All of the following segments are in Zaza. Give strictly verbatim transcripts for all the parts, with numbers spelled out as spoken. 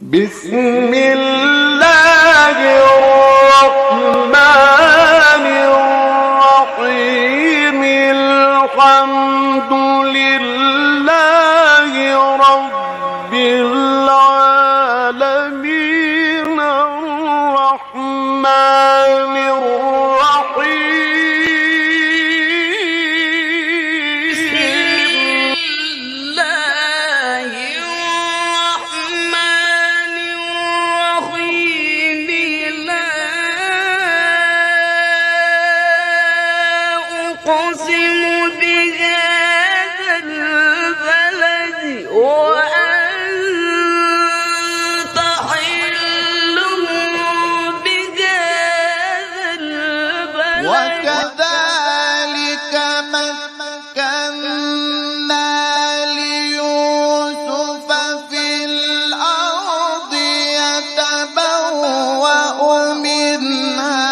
بسم الله الرحمن الرحيم. الحمد لله رب العالمين. الرحمن الرحيم. بسم الله الرحمن الرحيم. لا أقسم بهذا البلد وأنت حل بهذا البلد. وكذلك مكنا ليوسف في الأرض يتبوأ منها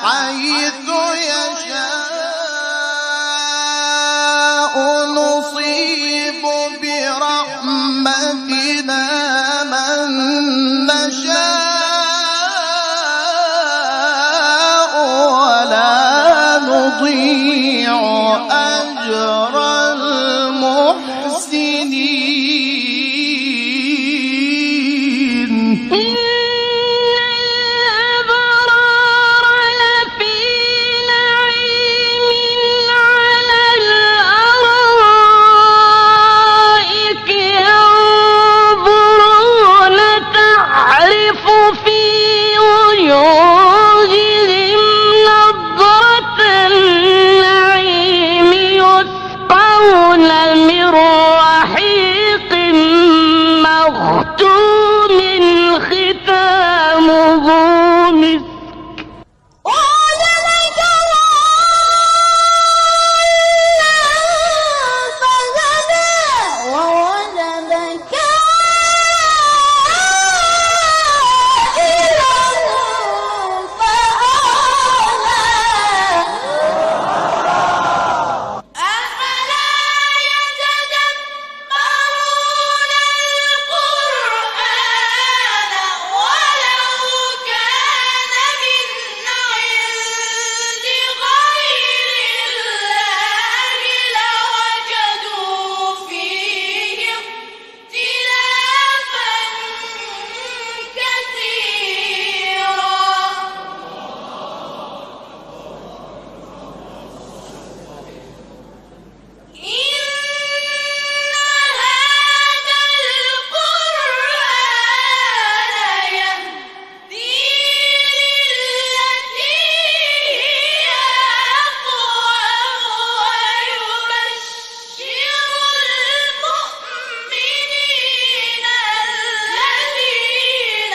حيث يشاء. نصيب برحمتنا من نشاء ولا نضيع أجر المحسنين. إن الأبرار لفي نعيم على الأرائك ينظرون تعرف في وجوههم نضرة النعيم يسقون من رحيق مختوم ختامه مسك. أفلا يتدبرون القرآن ولو كان من عند غير الله لوجدوا فيه اختلافا كثيرا. إن هذا القرآن يهدي للتي هي أقوم ويبشر المؤمنين الذين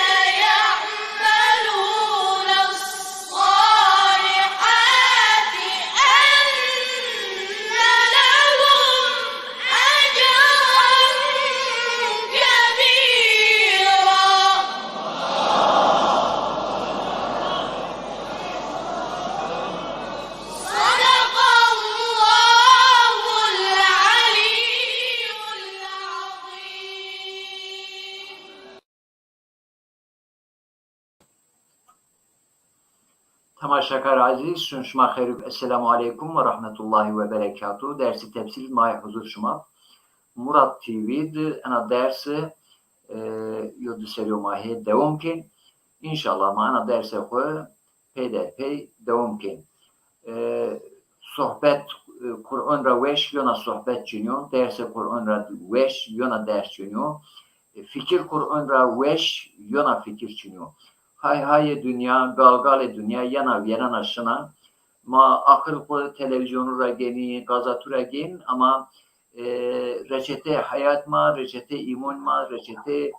يعملون الصالحات أن لهم أجرا كبيرا. صدق الله العلي العظيم. Temaşakar ezîz, şun şima xeyr û esselamu aleykum ve rahmetullahi ve berekatuhu. Dersî tefsîr ma huzur şima. Murat T V di ena dersi, e, yo di serî yo ma hê dewam kên. Înşallah ma ena dersê xwu peyderpey dewam kên. E, sohbet, e, Qur'an ra weş yona sohbet çinyo, dersê Qur'an ra weş yona ders çinyo. E, fikir Qur'an ra weş yona fikir çinyo. Hay hayê dinya, galgalê dinya yena vîyerena şina. Ma aqil xwu televîzyonu ra gênî, gazatu ra gên, ama, e, reçetê heyat ma, reçetê îmon ma, reçetê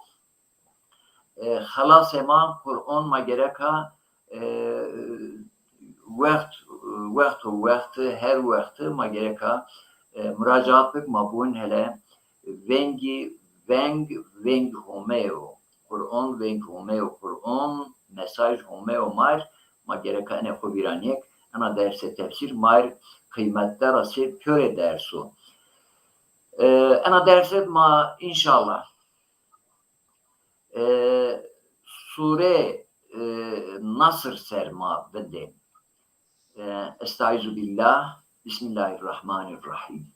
e, xelasê ma Qur'on ma gereka, e, wext, wext û wext, her wext ma gereka, e, muracaat bik, ma bûn hele vengî, veng, veng Homê yo. Qur'on veng Homê yo, Qur'on mesaj Homê yo mar, ma gereka enê xwu vîranêk, ena dersê tefsîr mar qîymetdar a sê pîyorê derso. E, ena derse ma înşallah, e, sure, e, Nasr ser ma vindên. E, Estaizu billah, Bismillahirrahmanirrahim.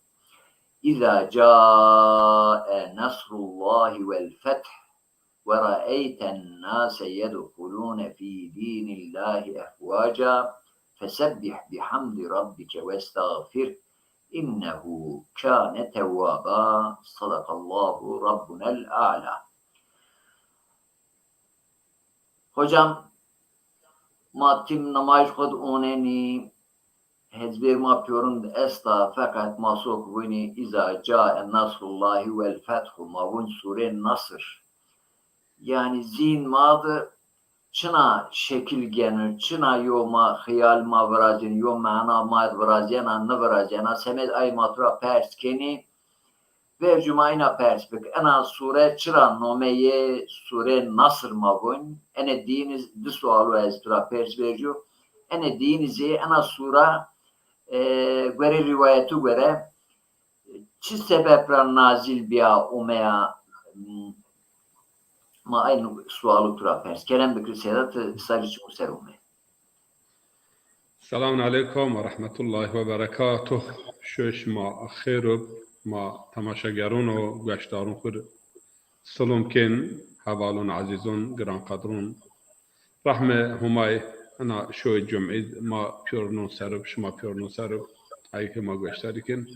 İza ca'e nasrullahi vel feth ve ra'eyten nase yedhulune fi dinillahi efvaca fesebbih bihamdi rabbike vestağfir innehu kâne tevvâba. Sadakallahu rabbunel a'la. Hocam, ma tim namaj xud oneni, hezbêr ma pîyorun esta, feqet ma sok vuni iza ca'e nasrullahi vel fethu, ma vun sure Nasr. Yani zîn ma de çina şekil geni, çina yo ma xiyal ma virazin, yo mana ma viraziyena, niviraziyena, semed ay ma tura pers keni, vercu ma ina pers bik. Ena sure çira nomeyê sure Nasr ma vun? Ene dîni di sualu ez tura pers vercu. Ene dîni zê ena sura, e, guerê riwayetu guere, çi sebeb ra nazil biya, omeya, m, ma aynı sualu tura pers. Kerem bikir Sedat, sarı çimu ser ome. Selamun aleykum ve rahmetullahi ve berekatuh. Şoy şima xêr ib, ma temaşegerun û gueşdarun xu silom kên, hevalun, ezîzun, giranqedrun. Rehmê Humay ina şoy cum'î ma pîyornun ser ib, şima pîyornun ser ib, ayê ke ma gueşdarî kên.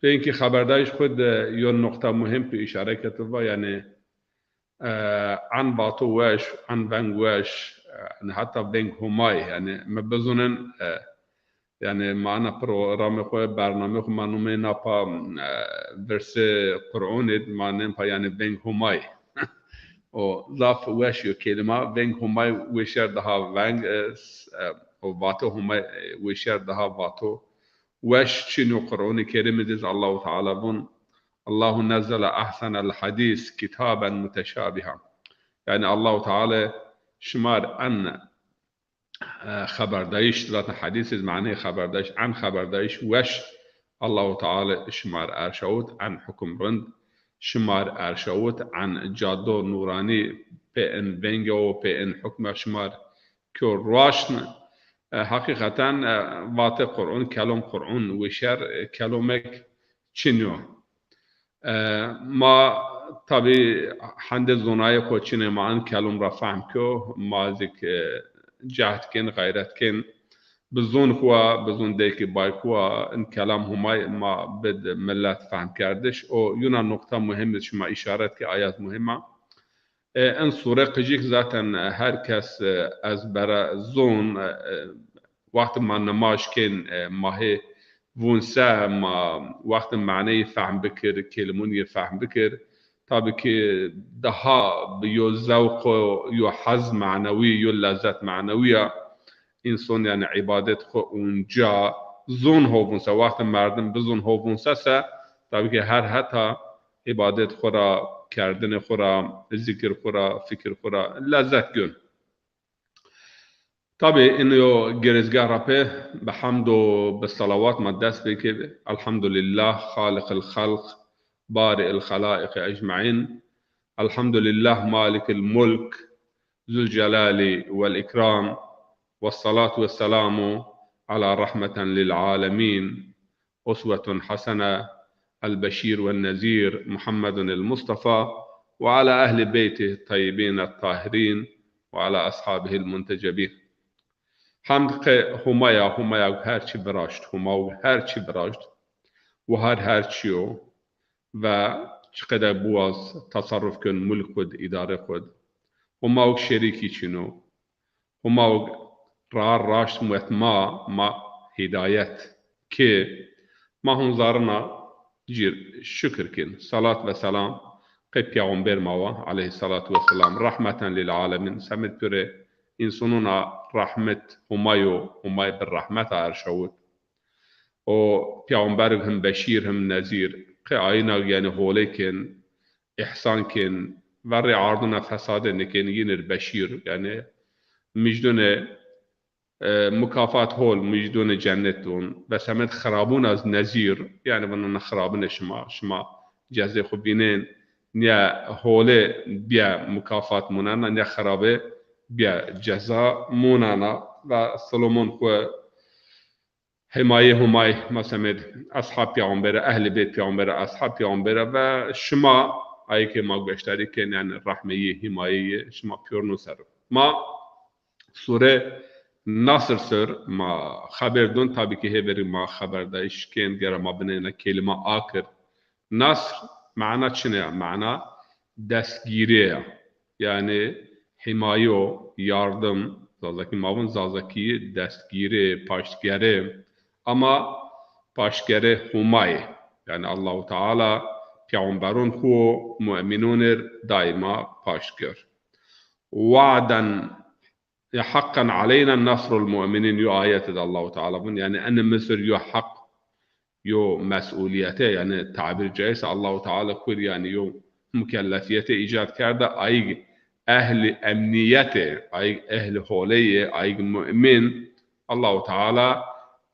Pê inkî xeberdayîş xwu de yo nuqta muhîm pê îşare ketiba, yanî, e, en vato weş, en veng weş, e, heta veng Humay, yanî mi bizûnin, e, yanî ma ena programê xwu, bernamê xwu ma numê na pa, e, virsê Qur'ûnî d, ma nên pa yanî veng Humay. O zaf weş yo kelîma, veng Humay weşer daha veng, e, s-, e, o vato Humay, e, weşer daha vato. Weş çin o Qur'ûnî Kerîmî diz Allahu Teala vun, "Allahu nezzele ahsenel hadîs kitaben muteşabiha." Yanî Allahu Teala şimar en, e, xeberdayîş, zaten hadîs iz manê xeberdayîş, en xeberdayîş weş Allahu Teala şimar erşawit, en hukum rind şimar erşawit, en cado nûranî pê en venge û pê en hukme şimar kyo roşn, e, heqîqeten, e, vatê Qur'un, kelom Qur'un, weşer, e, kelomek çin yo. E, ma tabî hende zonayê xo çinê ma in kelom ra fehm kyo, ma zik, e, cehd kên, xeyret kên, bi zon xo, bi zon dêkî bay xo, in kelam Humay ma bid millet fehm kerdiş. O yuna nuqta muhim iz şima îşaret kê, ayet muhim a. E, en sure qicik zaten, e, her kes, e, ezbere zon, e, e, wextê ma nimaj kên, e, ma hê vûn se, ma wextê maneyî fehm bikir, kelimun yê fehm bikir. Tabî ki daha bi yo zewq o, yo haz manewî, yo lezzet manewî ya. Înson, yanî, îbadet xwu unca zon ho vûn se, wextê merdim bizon ho vûn se se, tabî ki her heta îbadet xwu ra, kerdinê xwu ra, zikir xwu ra, fikir xwu ra lezzet gön. Tabî, ino yo girêzgah ra pê bi hemd û bi selawat ma dest pê kê. Elhamdulillah, Xaliqil xelq, Bari'il xelaiqi ecmaîn. Elhamdulillah, Malikil mulk, Zul celali vel ikram. Vessalatu vesselamu ala rahmeten lil alemin. Uswetun hasene, el-Beşîr wen-Nezîr, Muhammedun el-Mustafa, ve ala ehlî beytî tayyibîn et-tahirîn ve ala eshabîhil muntecebîn. Hemd qe Huma ya, Huma ya her çî viraşt, Huma her çî viraşt. Û her her çî yo ve çiqede biwaz tesarruf kön mulk xud, îdare xud. Huma şerîkî çin o. Huma ra raşt muet ma, ma hîdayet ki ma hon zarina cîr şukir kin. Salat ve selam qe peyxamber ma wa, aleyhissalatu vesselam, rahmeten lil alemin. Semed püre insonuna rahmet Huma yo, Humay bir rahmeta erşawit. O peyxamber him beşîr, him nezîr. Qe ayna, yanî, holê kin, îhsan kên, verrê arduna fesade nikên, yînir beşîr, yanî mijdunê, e, mukafat hol, mijdunê cennet dun. Ve semed xirabun az nezîr, yanî vana na xirabunê şima, şima cezê xwu vînên, Nîya holê bîya mukafat munena, nîya xirabê bîya ceza munena. Ve Solomon xwu himayê Humay, ma semed eshab peyxambere, ehlî beyt peyxambere, eshab peyxambere ve şima ayê ke ma gueştarî kên, yanî rehmeyî, himayeyî şima pîyorno ser o. Ma sure Nasr ser ma xeber dun, tabî ki hêverî ma xeberdayîş kên, gera ma bineyna kelîma akir. Nasr mana çine ya? Mana destgîrê ya. Yanî himayo, yardım, Zazakî ma vun, Zazakî destgîrê, paştgere. Ama paştgere Humay. Yanî Allahu Teala peyxamberon xwu, mu'minûn ir daîma paştgir. Wa'den e, haqqan aleyna nasrul mu'minin, yo ayet de Allahu Teala vun. Yanî ene mi ser yo heq, yo mes'uliyete, yanî tabir caizse Allahu Teala kur, yanî yo mukellefiyete îcad kerda, ayig ehlî emniyete, ayig ehlî holeyê, ayig mu'min, Allahu Teala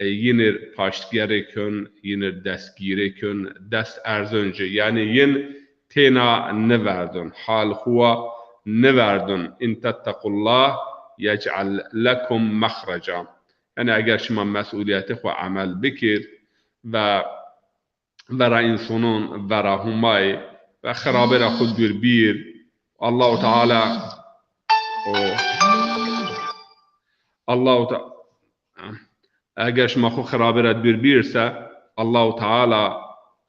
e, yin ir paştgere kön, yin ir destgîre kön, dest erzon ci. Yanî yin têna niverdun, hal xwu wa niverdun. "In tettequllah yec'el lekum mexreca." Yanî eger şima mes'uliyetê xwu emel bikir ve vera însonon, vera Humay ve xirabê ra xwu dûr bîr, Allahu Teala o Allahu Te-, eger şima xwu xirabê ra dûr bîr se, Allahu Teala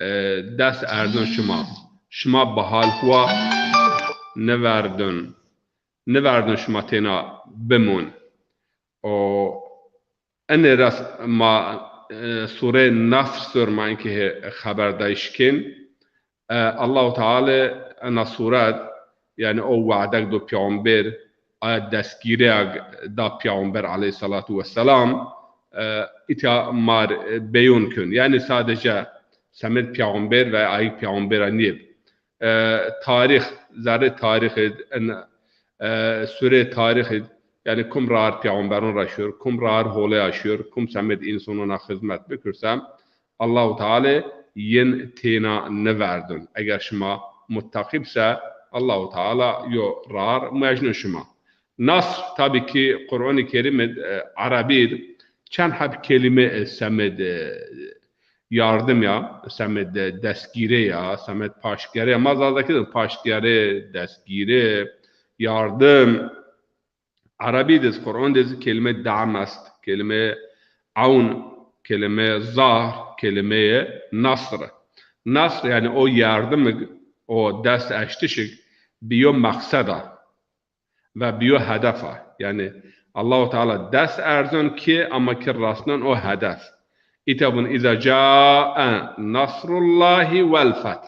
e, dest erzon şima. Şima bi hal xwu wa niverdun. Niverdun şima têna bimûn. O enê ra ma e, sure Nasr ser ma inkê hê xeberdayîş kên. E, Allahu Teala ena suret, yanî o we'dek do peyxamber, aya destgîreyag da peyxamber aleyhissalatu vesselam, e, îta mar e, beyon kön. Yanî sadece semed peyxamber ve ayik peyxambera nîyeb. E, tarîx, zerrê tarîx id, en, e, sure tarîx id, yanî kum rar peyxamberon ra şiyor, kum rar holeya şiyor, kum semed însonona xizmet bikir se, Allahu Teala yin têna niverdun. Eger şima muttaqî bi se, Allahu Teala yo rar muejno şima. Nasr, tabî ki Qur'anê Kerîm id, e, Erebî id çend heb kelîme, e, semed, e, yardım ya, semed, e, destgîre ya, semed paştgere ya. Ma Zazakî de paştgere, destgîre, yardım. Erebî de zî, Qur'an de zî kelîme da'm est, kelîme awn, kelîme zahr, kelîme nasr. Nasr, yanî o yardimig, o dest eştişig bi yo meqseda ve bi yo hedef a. Yanî Allahu Teala dest erzon ki, ama ki rasnon o hedef. Îta vun, "Îza ca'e nasrullahi vel feth."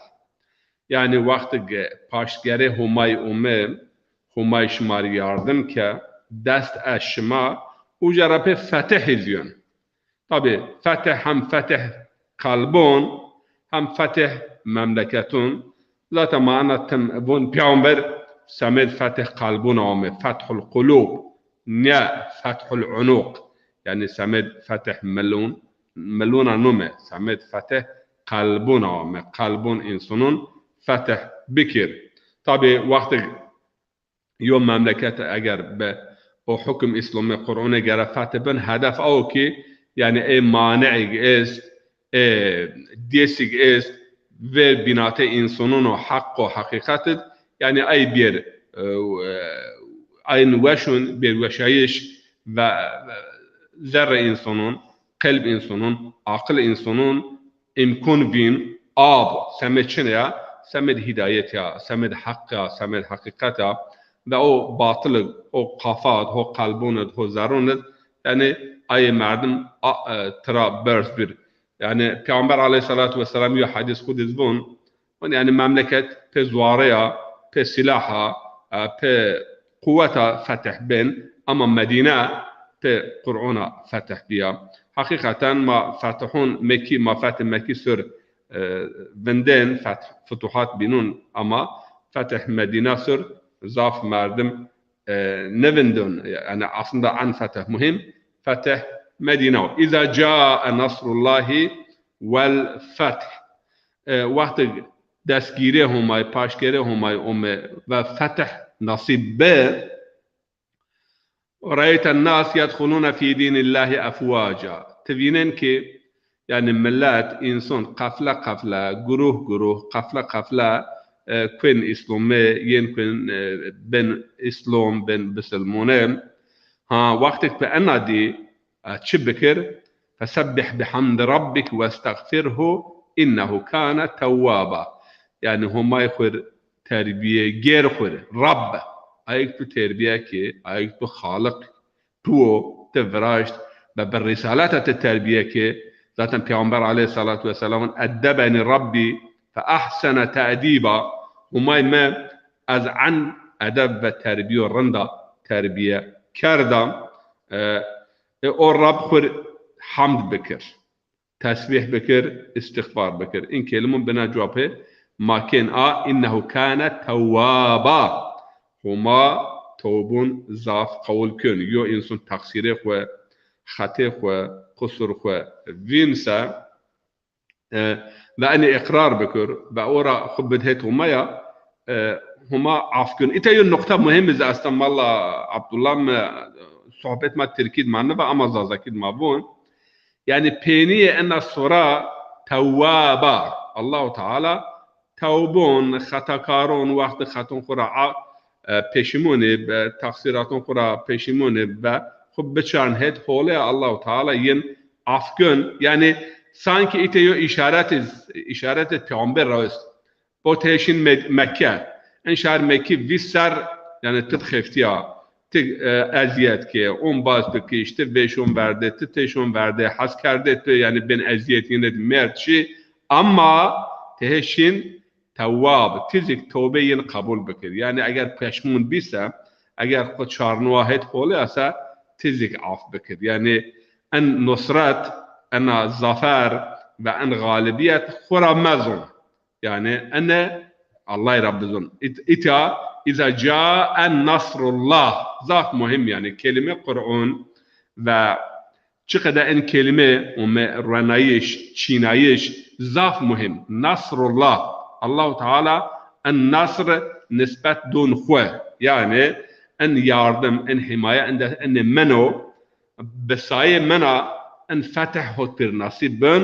Yanî wextig paştgerê Humay ume, Humay şima rê yardim ke, dest ez şima, uca ra pê fetih izyon. Tabî fetih hem fetih qelbon, hem fetih memleketun. Zaten ma ena tim vun peyxamber semed fetih qelbon ame, fethul qulub, ne fethul unuq. Yanî semed fetih milun, miluna nume, semed fetih qelbon ame, qelbon însanun fetih bikir. Tabî wextig yo memleket eger bi o hukum Îslamî Qur'anê gere fetih bin, hedef aw ki, yanî ê mani'ig est, ê dêsig est, ver bînatê însanun o heq o heqîqet id, yanî ay bêr, e, e, ayn weşun, bêr weşayîş ve, e, zerrê însanun, qelb însanun, aqil însanun, îmkun vîn, a bo, semed çin ya, semed hîdayet ya, semed heq ya, semed heqîqet ya, ve o batilig, o kafat, ho qelbon id, ho zerron id, yanî ayê merdim a, e, tira berz bir. Yanî Peyxamber aleyhissalatu vesselam yo hedîs xwu de zî vun, vun yanî memleket pê zuare ya, pê silah a, e, pê quweta fetih bên, ama Medîne pê Qur'ana fetih bîya. Heqîqeten ma fetihun Mekkî, ma fetih Mekkî sur, e, vindên, fetih, futuhat bînun, ama fetih Medîne sur zaf merdim, e, nivindun. Yanî aslında en fetih muhîm, fetih Medîne o. "Îza ca'e nasrullahi vel feth." E, wextig destgîrê Homay, paşkerê Homay ome ve fetih nasîb bi. رأيت الناس يدخلون في دين الله أفواجا. Ti vînen ki, yanî millet, însan qefle qefle, guruh guruh, qefle qefle, e, kuen Îslamê, yên kuen, e, bên Îslam, bên bisilmone. Ha, wextek bi ena dî, e, çi bikir? فسبح بحمد ربك واستغفره إنه كان توابا. Yanî Homay xwu r terbiye gêr xwu r. Rabb. Ayek tu terbiye ki, ayek tu Xaliq tu o, ti viraşt, ve bi risaleta ti terbiye ki, zaten Peyxamber aleyhissalatu vesselam, "Eddebeni Rabbi fe ahsene te'diba." Homay mi ez en edeb ve terbiyo rinda terbiye kerda. E, e, o Rab xwu r hamd bikir. Tesbîh bikir, îstîxfar bikir. În kelimon bina cewabê ma kên a, "Înnehu kâne tewwâbâ." Homa tewbon zaf qewul kên. Yo însan teqsîrê xwu, xetê xwu, qusur xwu vîn se, e, ve enê îqrar bikir, ve o ra xwu bidhêt Homaya, e, Homa af kên. Îta yo nuqta muhîm iz esta mala Abdullah mi, sohbet ma tirkî di ma niva, ama zazakî di ma vûn. Yanî pênîyê ena sura tewwaba. Allahu Teala tewbon, xetakaron, wextê xeton xwu ra a-, e, peşîmonê, e, teqsîraton xwu ra peşîmonê ve xwu biçarn het holê Allahu Teala yin af kên. Yanî sankî îte yo îşaret iz, îşaret iz Peyxamber ra est. O ti hêşîn Me-, Mekke. En şar Mekkî vîst ser, yanî ti di xeftîya, ti, e, ezîyet ke, on baz tu kiş, ti vêşon verdê, ti têşon verdê, hes kerdê tu, yanî bên ezîyet yine di merd şî. Ama ti hêşîn tewwab, ti zîk tewbê yin qebul bikir. Yanî eger peşmon bî se, eger xwu çarnûa het holê se, ti zîk af bikir. Yanî en nusret, ena zafer ve en xalibîyet xwu ra mezon. Yanî ene Allahî ra bizon. Ît-, îta, îza cae nasrullah. Zaf muhîm yanî. Kelîme Qur'on ve çiqede en kelîme ome ruenayîş, çînayîş, zaf muhîm. Nasrullah. Allahu Teala en nasr nisbet don xwu. Yanî en yardim, en hîmaye, en de-, enê min o. Bi sayê min a en fetih hot pir nasîb bin,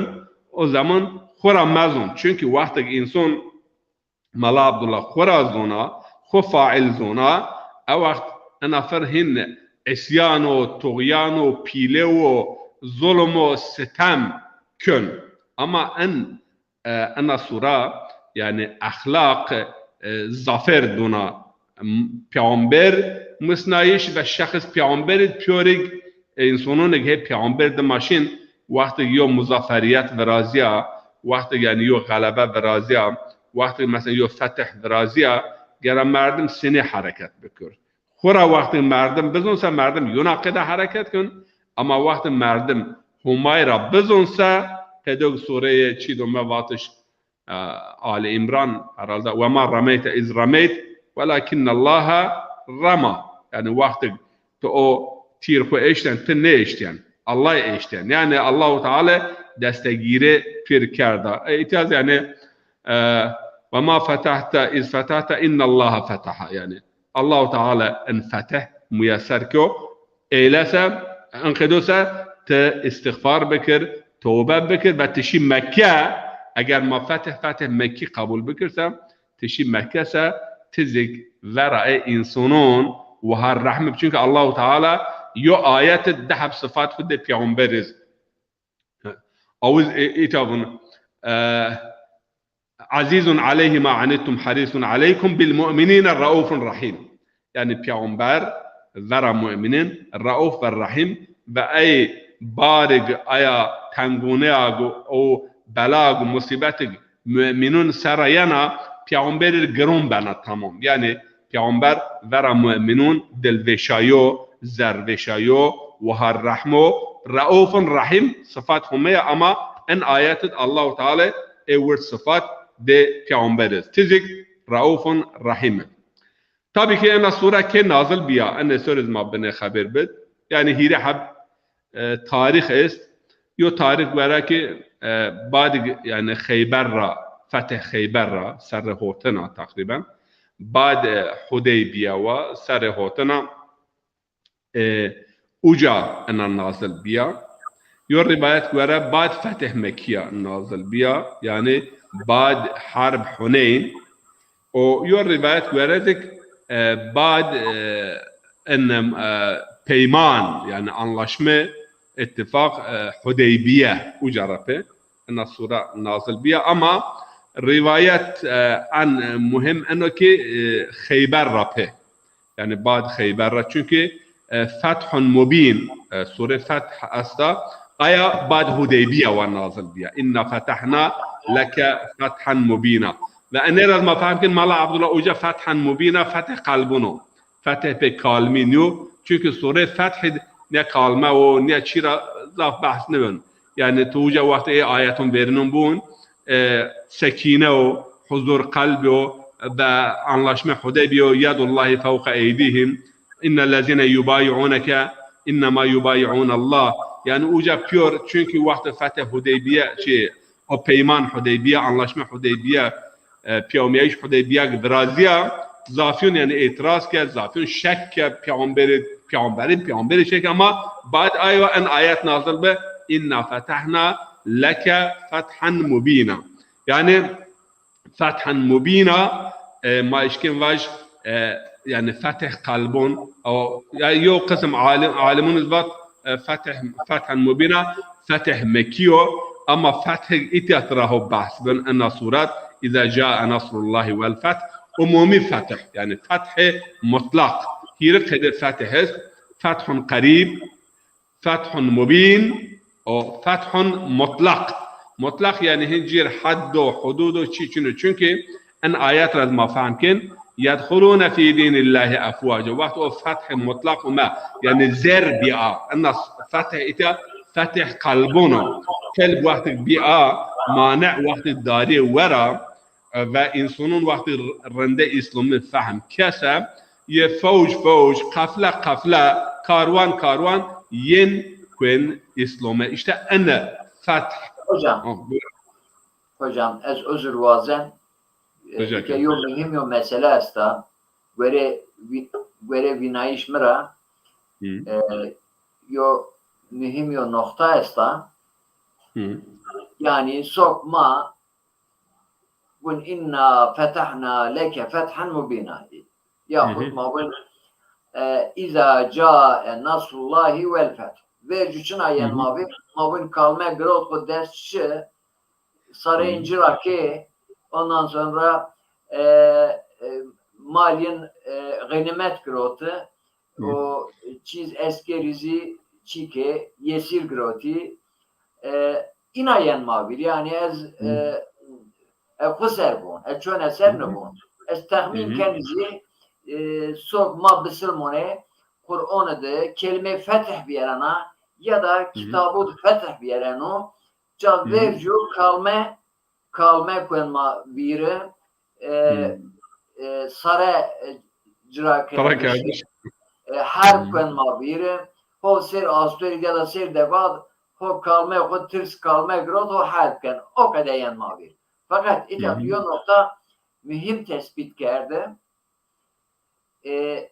o zaman xwu ra mezon. Çunkî wextek însan Mela Abdullah xwu ra zona, xwu faîl zona, e wext ena fir hîn îsyan o, tuxyan o, pîle o, zulm o, sitem kên. Ama en e, ena sura, yanî exlaq, e, zafer dona, m-, peyxamber musnayîş ve şexs peyxamber id pîyorig, e, însononig hê peyxamber dima şîn, wextig yo muzaferîyet virazîya, wextig yanî yo xelebe virazîya, wextig mesela yo fetih virazîya, gera merdim senî hereket bikir. Xwu ra wextê merdim bizon se, merdim yona qede hereket kin, ama wextê merdim Homay ra bizon se, qedog sureyê çî do me vatiş, e, Ali Îmran herhalde, "Ve ma remeyte iz remeyt, velakinnallaha rema." Yanî wextig tu o tîr xwu eşten, ti nêeşten. Allah eşten. Yanî Allahu Teala destegîrê pir kerda. E, îtîaz yanî, e, "Ve ma fetahte iz fetahte, innallaha fetaha." Yanî Allahu Teala in fetih muyeser kyo. Eyle se, in qedo se ti îstîxfar bikir, tewbe bikir ve ti şî Mekke, eger ma fetih, fetih Mekkî qebul bikir se, ti şî Mekke se, ti zîk vera ê însonon wiha rehm bi. Çunkî Allahu Teala yo ayet id di heb sifat xwu dê peyxamber iz. Awiz e, îta vun, e, "Azîzun aleyhî ma anittum, harîsun aleykum bil mu'minîne reufun rahîm." Yanî peyxamber vera mu'minin reuf ve rahîm ve ey barig, aya tengoneyag û belag û musîbetig mu'minun sera yena, peyxamber ir giron bena tamam. Yanî peyxamber vera mu'minun dilvêşayo, zervêşayo, wiha rehmo, reufun rahîm sifat Homê ya, ama en ayet id Allahu Teala ê wird sifat dê peyxamber iz. Ti zîk reufun rahîm id. Tabî ki ena sure kê nazil bîya, enê ser iz ma binê xebêr bid. Yanî hîrê heb, e, tarîx est. Yo tarîx wera ki, e, badig, yanî Xeyber ra Fetih Xeyber ra, serrê hotina teqrîben. Bad, e, Hudeybiye wa, serrê hotina, e, uca ena nazil bîya. Yo rîwayet gore bad Fetih Mekîya nazil bîya, yanî bad Harb Huneyn. O yo rîwayet gore zik, e, bad, e, enem, e, peyman, yanî anlaşme, ittifaq, e, Hudeybiye uca ra pê ena sure nazil bîya. Ama rîwayet, e, en muhim eno ki, e, Xeyber ra pê. Yanî bad Xeyber ra. Çunkî, e, Fethun Mubîn, e, sure Feth esta, aya bad Hudeybiye wa nazil bîya. İnna fetahna leke fethan mubîna. Ve enê ra ma fehm kin, Mala Abdullah, uca fethan mubîna, fetih kalbun o. Fetih pê kalmî nîyo. Çunkî sure Feth nîya kalme o, nîya çî ra zaf behs nêbeno. Yanî tu uca wextê ê ayetun verînun bûn, e, sekîne o, huzur qelbî yo, ve anlaşme Hudeybiye yo, yedullahi fewqe eydîhim, innellezîne yubayi'ûneke innema yubayi'ûnallah. Yanî uca pîyor, çunkî wextê fetê Hudeybiye, çi, o peyman Hudeybiye, anlaşme Hudeybiye, e, pîyawmîyayîş Hudeybiye virazîya, zafîyon yanî îtîraz kerd, zafîyon şek kerd, peyxamberî, peyxamberî, peyxamberî şek, ama bad ayo en ayet nazil bi, "Inna fetahna leke fethan mubîna." Yanî fethan mubîna, e, ma eşkên vaj, e, yanî fetih kalbon, o, ya yo qism alim, alimûn iz vat, e, fetih, fethan mubîna, fetih Mekî yo, ama fetih îtya tira ho behs bin, ena suret, "Îza caa nasrullahi vel feth", umumî fetih, yanî fethê mutlaq. Hîrê qede fetih est, fethun qerîb, fethun mubîn û fethun mutlaq. Mutlaq yanî hin cîr hed o, hudud o, çî çin o. Çunkî en ayet ra ma fehm kin, "Yedhulûne fî dînillahî efwaca." Wext o fethê mutlaq ume, yanî zer bîa. Ena fetih îtya fetih kalbon o. Kelb wextik bîa, mane wextik darî wera, e, ve însonûn wextî rinde Îslamî fehm kese, yê fewj fewj, qefle qefle, karwan karwan yên kuên Îslamî. Îşte ene feth. Hocam, Oh, buyur. Hocam, ez uzur wazen. E, Rica eke ederim. Yo muhîm yo mesele esta. Gore vî-, gore vînayîş mi ra, Hı. e, yo muhîm yo noqta esta. Hı. Yanî sok ma gun inna fetahna leke fethan mubîna. Hı Yaxud hı. ma gun, e, îza cae nasrullahi vel feth. Vercu çina Hı yen hı. ma vîr, ma gun kalme girot xwu dest şi, sareyên Hı hı. ci ra kê, ondan sonra, e, e, malîn, e, xenîmet giroti. Hı. O çîz eskerî zî çîkê yesîr girotî. E, îna yen ma vîr. Yanî ez, Hı. e, e, xwu ser bon. Ez çone ser Hı hı. nibon. Ez texmîn Hı hı. ken zî, e, sok ma bisilmonê Qur'oni de kelîmê fetih bierena ya da Hı hı. kitabû de fetih biereno. Ca Hı hı. vercu kalme kalme kuen ma vîri, e, Hmm. e, sare, e, cira ke Sare nişi, kardeş. E, herb Hmm. kuen ma vîri, ho sêr astorî ya da sêr devad, ho kalme, ho tirs kalme girot, ho herb ken. O qede yen ma vîr. Fakat îta Hmm. yo noqta muhîm tespît kerde. E,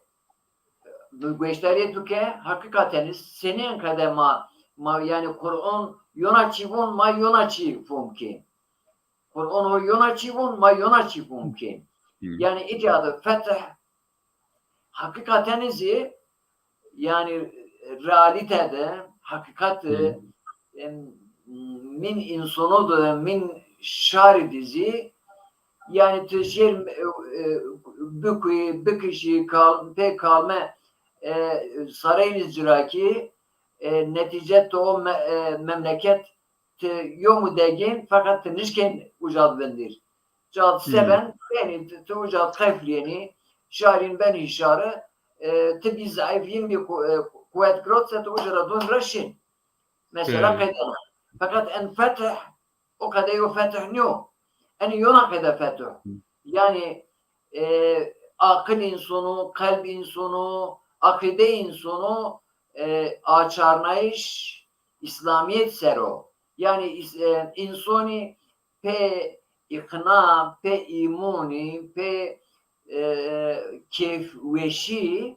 bi gueştarîyê tu ke, heqîqaten senîn qede ma, ma, yanî Qur'on yona çî von, ma yona çî fom kên. Qur'on ho yona çî von, ma yona çî fom kên. Hı. Yanî îtya de fetih, heqîqaten zî, yanî realîte de, heqîqat de, Hı. em, mîn însono de, mîn şarî de zî, yanî ti şêr, e, e, bikuyî, bikişî, kal-, pê kalme, e, sareyînî cirakî, e, netîce to me-, e, memleket ti yom û degên, feqet ti nişkên uca di vindîr. Ca di Hmm. seben benî, ti, ti uca di qeflîyenî, şarîn benî şari, e, ti bî zeîf, yin bî ku-, e, quwet girot se ti uca ra dûn ra şin. Mesela Belê. qedeno. Feqet en fetih, o qede yo fetih nîyo. En yona qede fetih. Hı. Yanî, e, aqil însonu, qelb însonu, aqîde însonu, e, açarnayîş Îslamîyet ser o. Yanî îs-, e, însonî pê îqna, pê îmonî, pê, e, kêfweşî,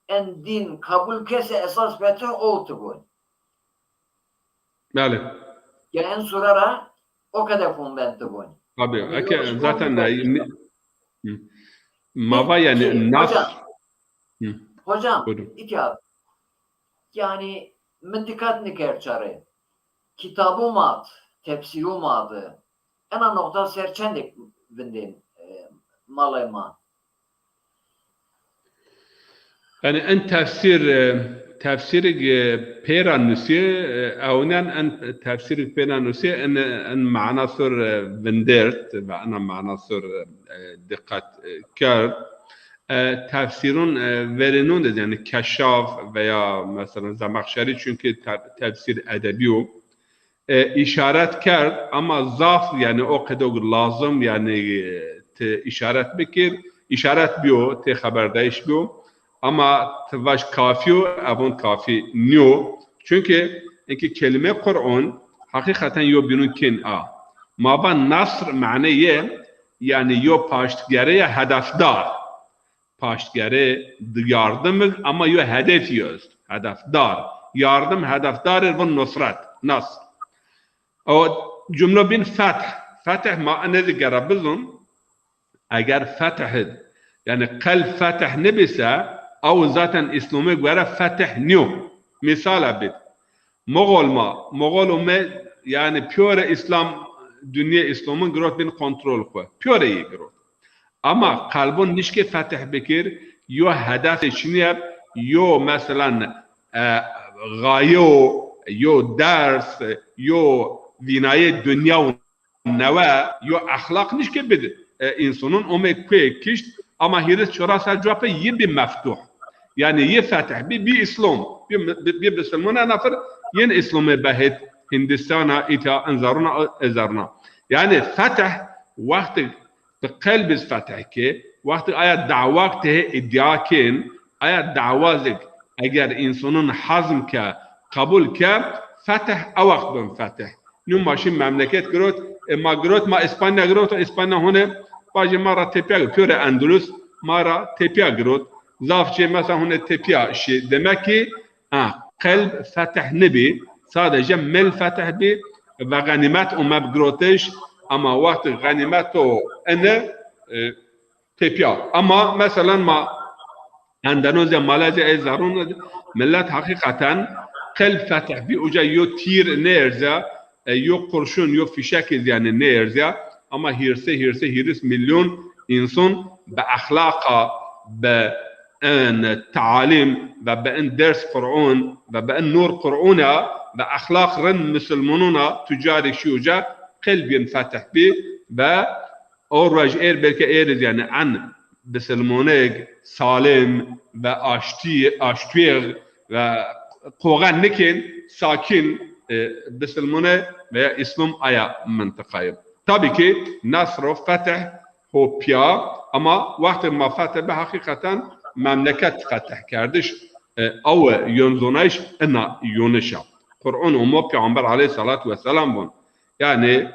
en dîn qebul kese esas Fetih o ti gon. Belê. Ya en sure ra o qede fom ben ti gon. Tabii. Eke zaten ne, ne, hı. Ma va yani nas. Hocam, hı. Hocam, buyurun. İhtiyar, yani mi dikkat nikerd çare. Kitabû ma di, tefsîrû ma di. Ena noqta ser çendêk vindên, e, malê ma. Yani en tefsîr, e, tefsîrig, e, pê ra nusî, e, ewnen en tefsîrig pê ra nusî, en, en mana sur, e, vindert ve ena mana sur, e, dikkat, e, kerd. E, tefsîrûn, e, verênûn de, yani Keşaf veya mesela Zemexşerî, çünkü te-, tefsîr edebî yo. E, îşaret kerd, ama zaf, yani o qedog lazim, yani, e, ti îşaret bikir, îşaret biyo, ti xeberdayîş biyo, ama ti vaj kafî yo, evon kafî nîyo. Çünkü inkî kelîme Qur'on heqîqeten yo bînûn kên a. Ma va nasr mane yê, yani yo paştgere ya hedefdar. Paştgere, di-, yardimig ama yo hedefî est. Hedefdar. Yardim hedefdar ir von nusret. Nasr. O cumlo bîn feth. Fetih ma ene zî gere bizun. Eger fetih id, yani qelb fetih nibîse, aw zaten Îslamê gore fetih nîyo. Mîsala bid. Moxol ma, Moxol ome, yani piyore Îslam, dinyê Îslamin girot bin kontrol xwu. Piyore yî girot. Ama qelbon nişkê fetih bikir, yo hedefê çinî eb, yo meselan, e, gaye o, yo ders, yo vînayê dinya û newe, yo exlaq nişkê bid, e, însonon ome kuê kişt, ama hîris çora ser cuwa pê yî bî meftuh. Yani yî fetih bî, bî Îslam, bî, bî, bî bisilmon, ena fir yên Îslamê behêt Hindistana, îta, enzaruna, ezaruna. Yani fetih wextig ti qelb iz fetih ke, wextig aya dawag tehê îdîa kên, aya dawa zik eger însonon hazm ke, qebul ke, fetih, a wext bin fetih. Nû ma şî memleket girot, e, ma girot, ma Îspanya girot, Îspanya hone, bacê ma ra tepya girot, piyore Endulus, ma ra tepya girot. Zaf cê mesela hone tepya şî. Demek ki, ha, qelb fetih nibî, sadece mil fetih bî ve ganimet ome bi girotiş, ama wextê ganimet o ene, e, tepya. Ama meselan ma Endonezya, Malezya, ey zarûn, millet heqîqeten qelb fetih bî, uca yo tîr nêerze, e, yo kurşun, yo fişek iz yani nêerze, ama hîrse, hîrse, hîris milyon înson bi exlaqa, bi en tealim ve bi en ders Qur'on ve bi en nur Qur'ona ve exlaq rind misilmonona tu carê şî uca qelbîn fetih bî ve o ruej êr belke êr iz yani en bisilmonêg salim ve aştî, aştuyêg ve qoxe nikên, sakîn, e, bisilmone veya Îslam aya mintiqayê. Tabii ki nasr û fetih ho piya, ama wextê ma fetih bi heqîqeten memleket fetih kerdiş, e, awe yon zonayış ina yonişa. Qur'on omo, Peyxamber aleyhissalatu vesselam von. Yani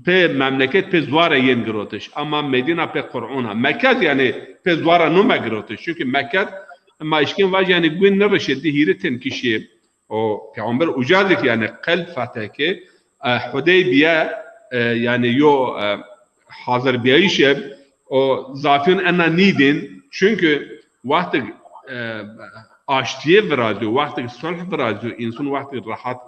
pê memleket pê zuare yên girotiş. Ama Medîna pê Qur'ona. Mekke zî yani pê zuare nome girotiş. Çünkü Mekke ma işkên vaj yani guin nirişê di hîrê tin kişî. O Peyxamber uca zik yani qelb fetih ke, e, Hudeybiye, e, yani yo, e, hazirbîyayîş e, o zafîn ena nîdin. Çünkü wextig, e, aştîye virazîyo, wextig sulh virazîyo, însan wextig rehat,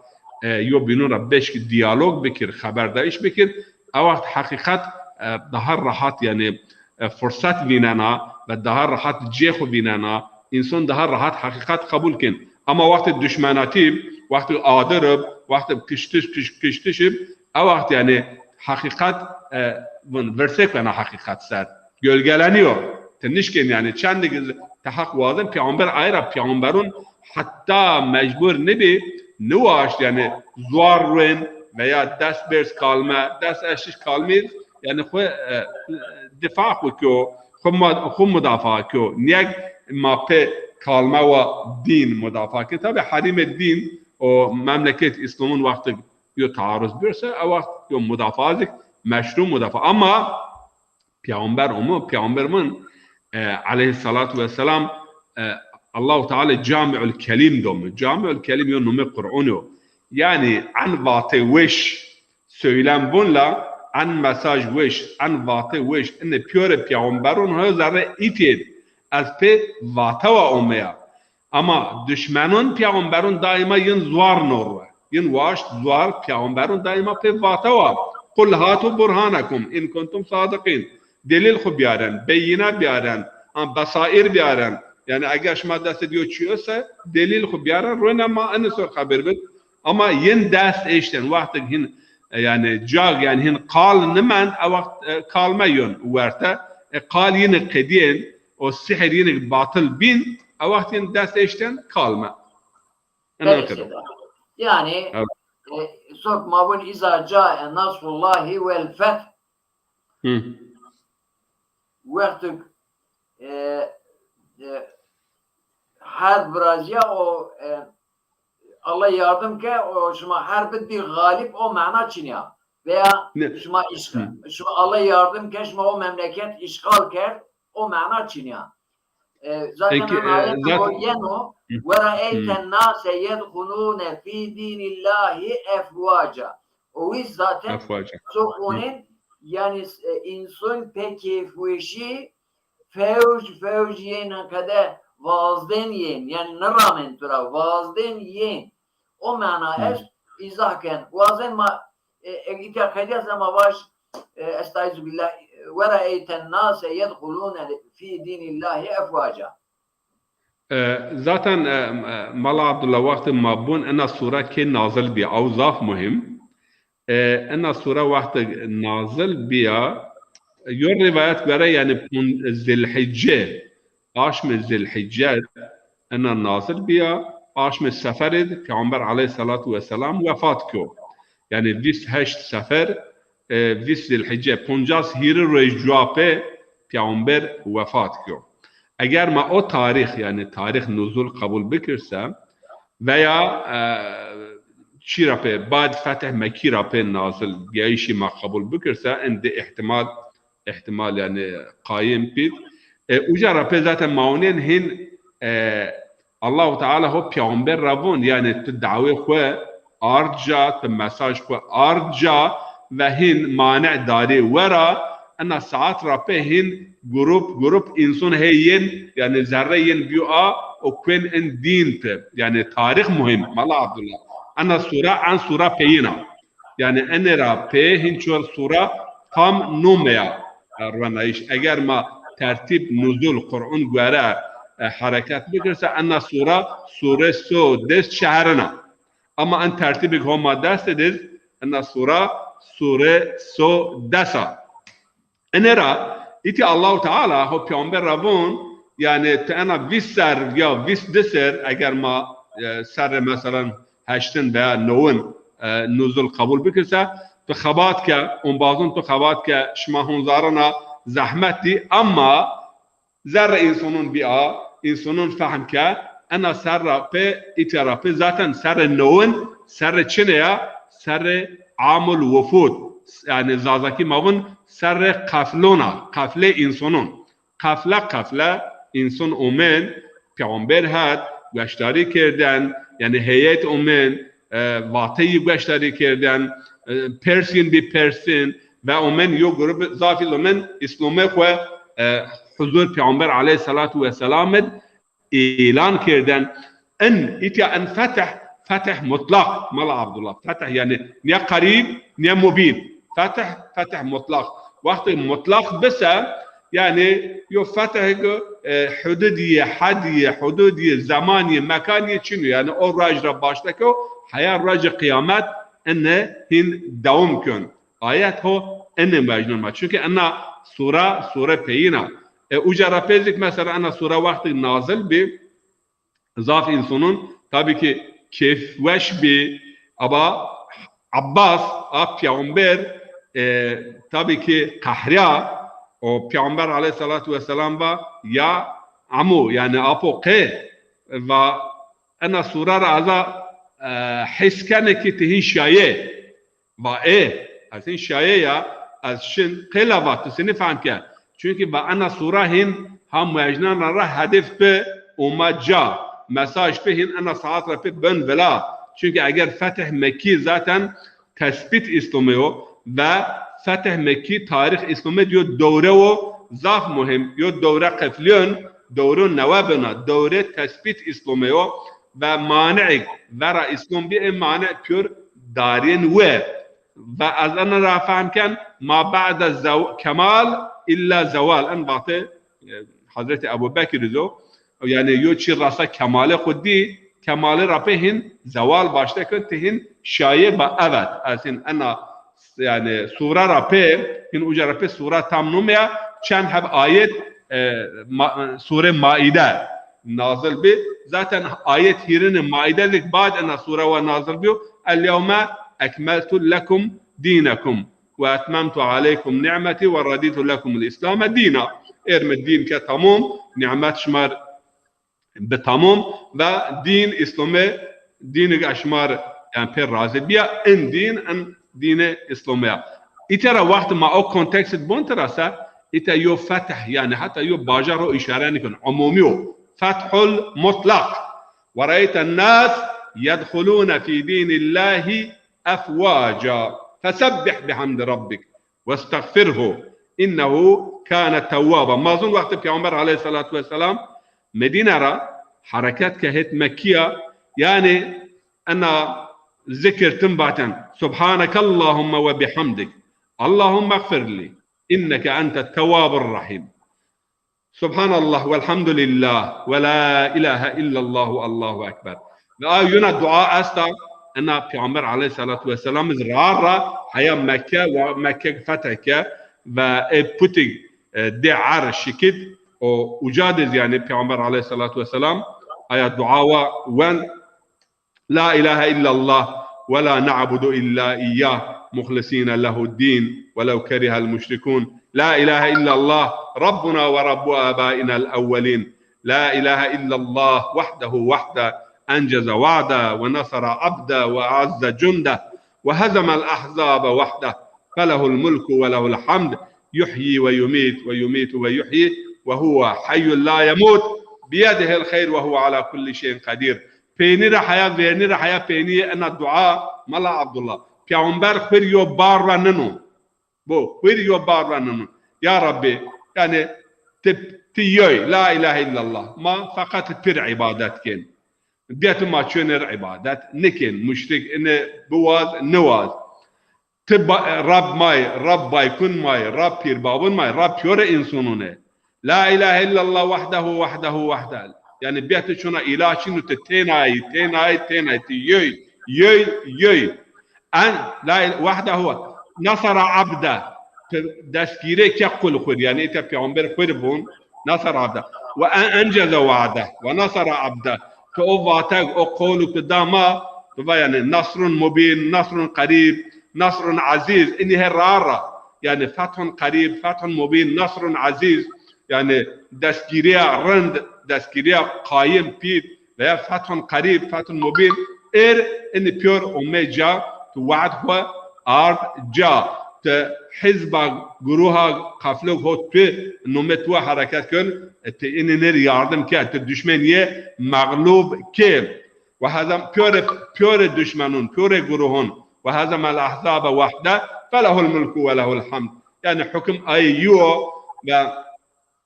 e, yo bînûn ra beşk diyalog bikir, xeberdayîş bikir, a wext heqîqet, e, daha rehat yani, e, furset vînena ve daha rehat cê xwu vînena, însan daha rehat heqîqet qebul kên. Ama wextê duşmenatî, wextê adir ib, wextê kiştiş, kiş-, kiştiş ib, a wext yani heqîqet, e, vin, virsêk bena heqîqet ser. Gölgelenîyo. Ti nişkên yani çendig ti heq wazin, peyxamber ay ra, peyxamberûn heta mecbur nibî, niwaşt yani zuar ruên veya dest bêrz kalme, dest eştiş kalmî, yani xwu, e, difa xwu kyo, xwu ma-, xwu mudafaa kyo. Niyek ma pê kalme wa dîn mudafaa kên. Tabi herîmê dîn o memleket Îslamûn wextig yo taarruz bîyorse, a wext yo mudafaa zik meşru mudafa. Ama Peyxamber omo, Peyxamber min, e, aleyhissalatu vesselam, e, Allahu Teala Camiul Kelim domi. Camiul Kelim yo numi Qur'an o. Yani en vate weş söylem vun la, en mesaj weş, en vate weş, ine piyore peyxamberon ho zerre itiyed ez pê vatewa omeya. Ama duşmenon peyxamberon daima yin zuar norwe. Yin waşt zuar peyxamberon daima pê vatewa. Qul hatu burhanakum in kuntum sadiqin. Delil xu biyaren, beyine biyaren, an besair biyaren. Yani eger şima destê diyo çi ose, delil xu biyaren, röne ma ene sor xeber bid. Ama yin dest eşten, wextek hin, e, yani cag, yani hin qal nimend, e wext, e, kalme yon werte, e, qal yine qediyên, o sihir yine batil bin, e wext yin dest eşten kalme. Ena Belê qede. Seyda. Yani, Evet. e, sok ma vun iza cae nasrullahi vel feth. Hı. Wextik, e, e, herb viraziya o, e, Allah yardım ke o şima herb bid galip o mana çinya. Veya Ne? şima işğal, Hı. şima Allah yardım ke şima o memleket işğal kerd o mana çinya. E, zaten Eki, en e, ayet zat- o yeno, Hı. "Ve raeyten Hı. nase yedhulune fi dinillahi efwaca." O wî zaten Efwaca. çok onin, yani, e, insan pê keyfweşî fewc, fewc yên qede vazdên yên, yani niramen tu ra, vazdên yên. O mana Hı. est, îzah ken. Wazen ma, e, e, îtya qedîya se ma vaj, e, estaizu billah, "Ve raeyten nase yedhulune fi dinillahi efwaca." E, zaten, e, e, Mala Abdullah, wextê ma bun ena sure kê nazil bî, ew zaf muhîm. E, ena sure wextê nazil bîya, yo rîwayet gore, yani pun-, Zilhicce, aşmê Zilhicce ena nazil bîya, aşmê Seferê de Peyxamber aleyhissalatu vesselam wefat kyo. Yani vîst heşt Sefer, e, vîst Zilhicce, poncas hîrî roj cuwa pê Peyxamber wefat kyo. Eger ma o tarîx, yani tarîx nuzul qebul bikirse veya, e, çî ra pê, bad Fetih Mekî ra pê nazil biyayîşî ma qebul bikirse, indi ihtimal, ihtimal yani qayîm bî. E, uca ra pê zaten ma onên hin, e, Allahu Teala ho peyxamber ra von, yani tu dawê xwu ard ca, tu mesaj xwu ard ca ve hin mane darê wera, ena saat ra pê hin grup grup însan heyên, yani zerre yên biyo a, o kuen in dîn ti. Yani tarîx muhîm, Mala Abdullah. Ena sura, en sura peyîn a. Yani ene ra pê hin çor sura tam nomeya, e, rwenayîş. Eger ma tertîb nuzul Qur'an gore, e, hereket bikirse, ena sura, sure so des çeherin a. Ama en tertîbik ho ma dest de, ena sura, sure so des a. Ene ra, îtî Allahu Teala ho peyxamber ra von, yani ti ena vîst ser ya vîst di ser, eger ma, e, serrê meselan heştin veya newin, e, nuzul qebul bikirse, tu xebat ke, ombazon tu xebat ke, şima honzarina zehmet dî, ama zerre însonon bî a, însonon fehm ke, ena ser ra pê, îtya ra pê, zaten serrê newin, serrê çine ya, serrê amul wufud. Yani Zazakî ma vun serrê qeflon a, qeflê însonon. Qefle qefle înson omen, peyxamber het, gueşdarî kerden, yani heyet omen, e, vateyî gueşdarî kerden, e, persîn bî persîn, ve omen yo grup zafî lomen îslome xwu, e, huzur Peyxamber aleyhissalatu vesselam id îlan kerden. In, îtya in fetih, fetih mutlaq, Mala Abdullah. Fetih yani ne qarîb, ne mubîn. Fetih, fetih mutlaq. Wextê mutlaq bise, yani yo fetih, e, hududîye, hedîye, hududîye, zemanîye, mekanîye çin o. Yani o roj ra başleke o, heya rojê qiyamet ine hin dewam kön. Ayet ho ene mecnun ma. Çünkü ena sura, sure peyîn a. E, uca ra pê zik mesela ena sura wextê nazil bî, zaf însonon, tabî ki kêfweş bî, aba Abbas, a peyxamber, e, tabî ki qehrîya, o peyxamber aleyhissalatu vesselam va, ya emo, yani apo qe, va ena sura ra ez a, e, his kene ki ti hîn şaye. Va ê, ez hîn şaye ya, Ez şin qeyla va tu senî fehm ke. Çunkî va ena sura hîn ha muejnan ra ra hedef bi ûma ca. Mesaj bi hîn ena saat ra pê ben vila. Çunkî eger Fetih Mekkî zaten tesbît Îslamê yo ve Fetih Mekkî tarîx Îslamê yo dewre wo zaf muhîm. Yo dewre qeflîyon, dewro newe bina, dewre tesbît Îslamê yo ve mani'êk vera Îslam bî, ê mani pîyor darîn we. Ve ez ena ra fehm ken, ma ba'de zew-, kemal illa zewal. En vatê, e, Hazretî Ebu Bekir iz o. Yanî yo çî rasa kemalê xwu dî, kemalê ra pê hîn zewal başte kir, ti hîn şayê va evet. Ez hîn ena, yanî sure ra pê, hîn uca ra pê sure tam nûmeya, çend heb ayet, e, ma-, sure Maide nazil bi. Zaten ayet hîrine Maide zik bad ena sure wa nazil biyo. El yewme ekmeltu lekum dînekum ve etmemtu aleykum ni'metî ve radîtu lekumul Îslame dîna. Êr mi dîn ke tamom, nîmet şima r bi tamom ve dîn Îslamê dînig a şima r, yanî pê razî bîya, in dîn, in dînê Îslamê ya. Îte ra wext ma o kontekst bon tira se, îte yo fetih, yanî heta yo bajar o îşare nikin, umumî yo. Fethul mutlaq. Ve reyten nas yedhulune fî dînillahî efwaca. Fesebbih bihamdi rabbik westexfirhu innehu kâne tewwaba. Ma zûn wextê Peyxamber aleyhisselatu vesselam Medîne ra hereket ke hêt Mekkîya, yanî ena zikir tim vaten, Subhanekallahümme ve bihamdik. Allahümme xfirli. İnneke ente tevvabur rahîm. Subhanallah velhamdülillah ve la ilahe illallahu Allahu ekber. Ve a yuna dua esta, ena Peyxamber aleyhisselatu vesselam iz ra ra heya Mekke ve Mekke fetih ke ve ê putig, e, dê er şikit o uca diz, yanî Peyxamber aleyhisselatu vesselam aya dua wa wend, La ilahe illallah ve la na'budu illa iyyah muhlisîne lehu'd-dîn ve lew kerihel muşrikûn. La ilahe illallah Rabbuna ve Rabbu âbâinel evvelîn. La ilahe illallah wahdehu wahde enceze wa'de ve nasara abde ve a'ezze cunde ve hezemel ahzabe wahde. Felehul mulku ve lehul hamd. Yuhyi ve yumît ve yumîtu ve yuhyi ve huve hayyun la yemût. Biyedihil xeyr ve huve ala kulli şeyin qedîr. Peynî ra heya, vernî ra heya peynî yê ena dua, Mela Abdullah. Peyxamber xwir yo bar ra nino. Bo, xwir yo bar ra nino. Ya Rabbî, yanî ti, ti yoy, la ilahe illallah. Ma feqet pir îbadet kên. Diyet ma çöner îbadet nikên. Muşrik ine biwaz, niwaz. Ti ba-, Rab may, Rab baykun may, Rab pîrbabun may, Rab pîyorê însonûn ê. La ilahe illallah wahdehu, wahdehu, wahde. Yanî bîya ti çona îlah çin û ti tênayî, tênayî, tênayî, ti yoy, yoy, yoy. En, la il-, wahdehu, nasara abde. Ti destgîrê ke qul xwir, yanî îte peyxamber xwir bûn, nasara abde. Ve en, enceze wa'de, ve nasara abde. Ti o vateg, o qewlû ti da ma, ti va yanî nasrun mubîn, nasrun qerîb, nasrun ezîz, inî her ra ra. Yanî fethun qerîb, fethun mubîn, nasrun ezîz, yanî destgîrîya rind, destgîrîya qayim, pît, veya fethun qerîb, fethun mubîn, êr inî pîyor omey ca, ti we'd xwu ard ca, ti hizba, guruha, qeflog ho tu, nomê tu hereket kin, e, ti inî nêr yardim ke, ti duşmenîye mexlûb ke. Ve hezem pîyorê, pîyorê duşmenûn, pîyorê guruhûn. Ve hezemel ahzabe wahde, felehul mulku ve lehul hamd. Yanî hukim ay yi yo ve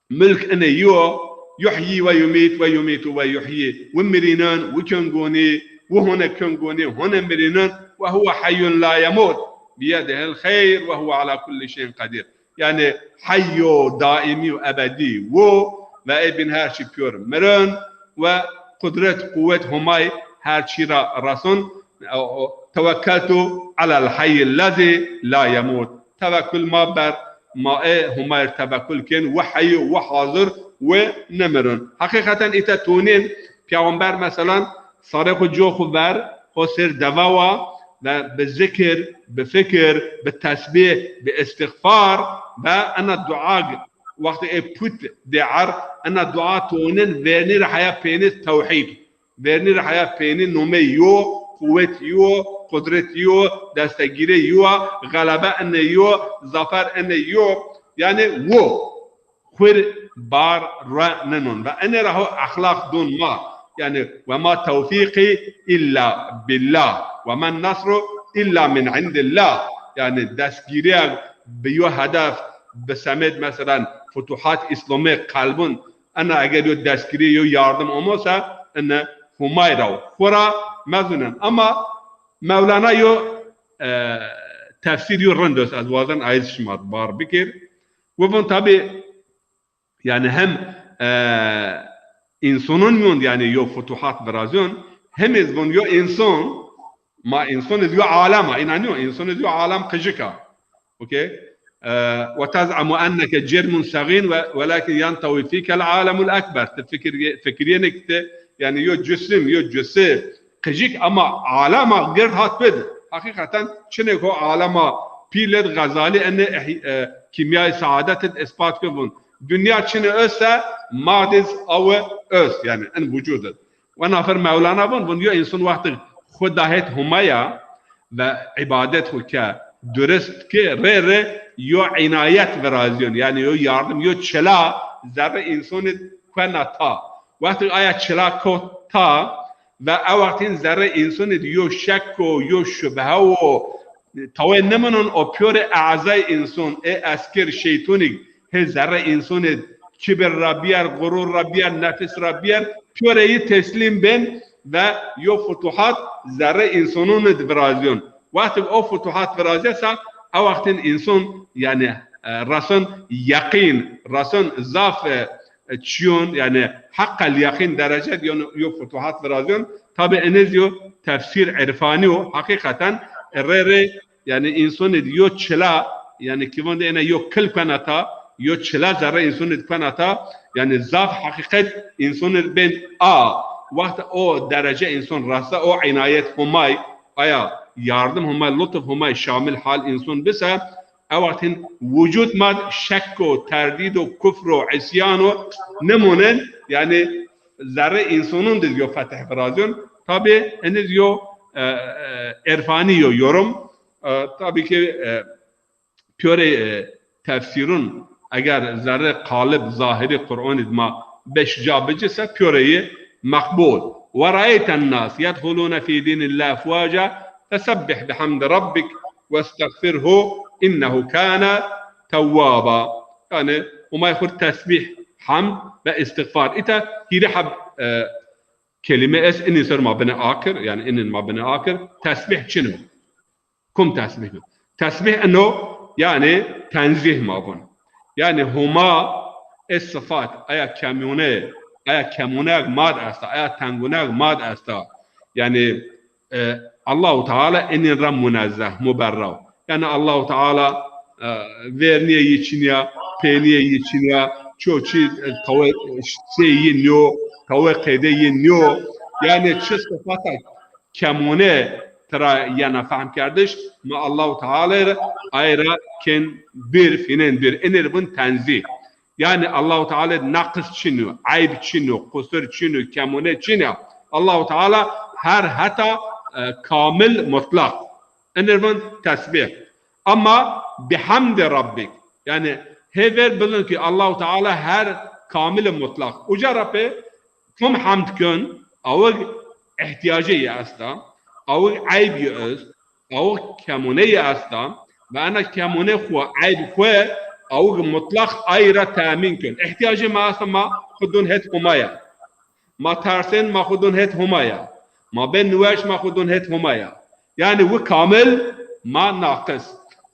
mulk inê yi yo. Yuhyi ve yumît ve yumîtu ve yuhyi. Wi mirînûn, wi kên gonî, wi hone kên gonî, hone mirînûn. Ve huve hayyun la yemût. Biyedihil xeyr ve huve ala kulli şeyin qedîr. Yanî heyyo, daîmî û ebedî wo ve ê bîn her çî pîyor mirin ve qudret, quwet Homay her çî ra resun. O, o, tewekkeltu alel heyyil lezî la yemût. Tewekkul ma ber, ma ê Homay r tewekkul kên, wi heyî, wi hazir, wi nimirin. Heqîqeten îte tonên peyxamber meselan sarê xwu co xwu ver, xwu sêr devewa ve bi zikir, bi fikir, bi tesbîh, bi îstîxfar ve ena duag, wextê ê put dê er, ena dua tonên vernî ra heya peynî tewhîd, vernî ra heya peynî nomey yo, quwet yo, qudret yo, destegîrê yo, xelebe ine yo, zafer ine yo. Yanî wo. Xwir bar re ninon. Ve ene ra ho exlaq don ma. Yanî, "Ve ma tewfîqî îlla bîllah. Ve men nesru îlla min îndîllah." Yanî, destgîrîya bi yo hedef, bi semed, meselen, futuhat îslamî qelbun, ena eger yo destgîrî, yo yardim omo se, ene Humay ra, xwu ra mezunen. Ama Mewlana yo, e, tefsîr yo rind est, ez wazen ayîz şima bar bikir. Wi vun tabî, yanî hem, e, însonon mîyon, yanî yo futuhat virazyon, hem iz vun yo înson, ma înson iz yo alem a, înanîyo, înson iz yo alem qijik a. Okey? E, "Ve tez'emu enneke cirmun segîn ve, velakin yentewi fîkel alemul ekber." Ti fikir, fikirîyenê ki ti, yanî yo cisim, yo cisi, qijik ama alema gird hat pid. Heqîqeten çinêko alema pîl id Xezalî enê ih-, e, Kîmyayê Saadet id îspat ke vun. Dinya çinê ost se, ma diz awe ost, yanî in vucud id. Wena fir Mewlana vun, vun yo înson wextî xwu da het Humaya ve îbadet xwu ke, durist ke, rê rê yo înayet virazîyon, yanî yo yardim, yo çila zerrê însonî kuena ta. Wextî aya çila kot ta, ve ew wext hîn zerrê însonî di yo şek o, yo şubhe o, tawê niminon o pîyorê ezayê înson, ê eskir şeytonî hê zerrê însonî di kibir ra bîyer, xurur ra bîyer, nefis ra bîyer, pîyorê yî teslîm bên ve yo futuhat zerrê însononî di virazîyon. Wextî o futuhat virazîya se, ew wext hîn înson, yanî, e, reson yeqîn, reson zaf, e, e, çîyon, yanî heqel yeqîn derece di yo, yo futuhat virazîyon. Tabî ene zî yo tefsîr irfanî yo. Heqîqeten, e, rê rê, yanî însonî di yo çila, yanî ki vun de ene yo kil kuena ta, yo çila zerrê însonî di kuena ta, yanî zaf heqîqet însonî di bên a. Wext o derece înson resa o înayet Humay, aya yardim Humay, lutf Humay şamil hal înson bise, ew wext hîn vucud ma di şek o, terdîd o, kufr o, îsyan o, nimonen, yanî zerrê însonon diz yo fetih virazyon. Tabî eniz yo, e, e, irfanî yo yorum. E, tabî ki, e, pîyorê, e, tefsîrun eger zerrê qalib, zahirî Qur'onî di ma beş ca bici se pîyorê yî meqbul. "Ve raeyten nas yedhulune fî dînîllahi efwaca fesebbih bihamdi rabbik westexfirhu innehu kâne tewwaba." Yanî Humay xwu ri tesbîh, hemd ve îstixfar. Îta hîrê heb, e, kelîme est, inî ser ma binê akir, yanî inin ma binê akir. Tesbîh çin o. Kum tesbîh o? Tesbîh ino, yanî tenzîh ma vun. Yanî Huma ê sifat, aya kemûne, aya kemûneyek ma di esta, aya tengûneyek ma di esta. Yanî, e, Allahu Teala inin ra munezzeh, muberra. Yanî Allahu Teala, e, vernîyê yî çin ya, peynîyê yî çin ya, ço çî, e, tawê sey yî nîyo, tawê qeydê yî nîyo. Yanî çi sifata kemûne tira yena fehmkerdiş, ma Allahu Teala ra, ay ra kên bir, fînên bir. Inir vun tenzîh. Yanî Allahu Teala di neqis çin o, eyb çin o, qusur çin o, kemûne çin o. Allahu Teala her heta, e, kamil, mutlaq. Inir vun tesbîh. Ama bihamdi rabbik. Yanî hê ver bizun ki Allahu Teala her kamil, mutlaq. Uca ra pê kum hemd kön, awig îhtîyacê yî esta, awig eyb yî est, awig kemûne yî esta, ve ena kemûne xwu, eyb xwu, awig mutlaq ay ra temîn kön. Îhtîyacê ma esta, ma xwu dun het Humaya. Ma tersên, ma xwu dun het Humaya. Ma bên niweş, ma xwu dun het Humaya. Yanî wi kamil, ma naqis.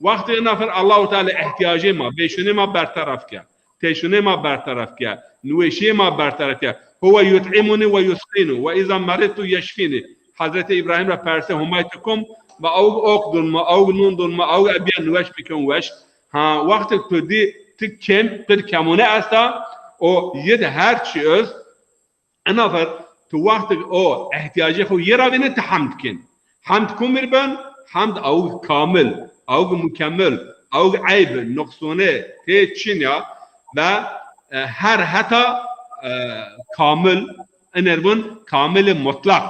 Wextê ina fir Allahu Teala îhtîyacê ma, vêşûnê ma berteref ke. Têşûnê ma berteref ke, niweşîyê ma berteref ke. "Huwe yut'imuni ve yusqînû ve îza meridtu yeşfînî." Hezretî Îbrahîm ra persê, Humay ti kum? Va awig ok dun ma, awig nun dun ma, awig ebiya niweş bikên weş. Ha, wextê tu dî ti kêm, tu di kemûne esta, o yid her çî est, Ena fer tu wextig o îhtîyacê xo yê ra vînê ti hemd kên. Hemd kumir ben? Hemd awig kamil, awig mukemmel, awig eyb, nuqsûne tê çin ya ve, e, her heta, e, kamil, iner vun kamili mutlaq.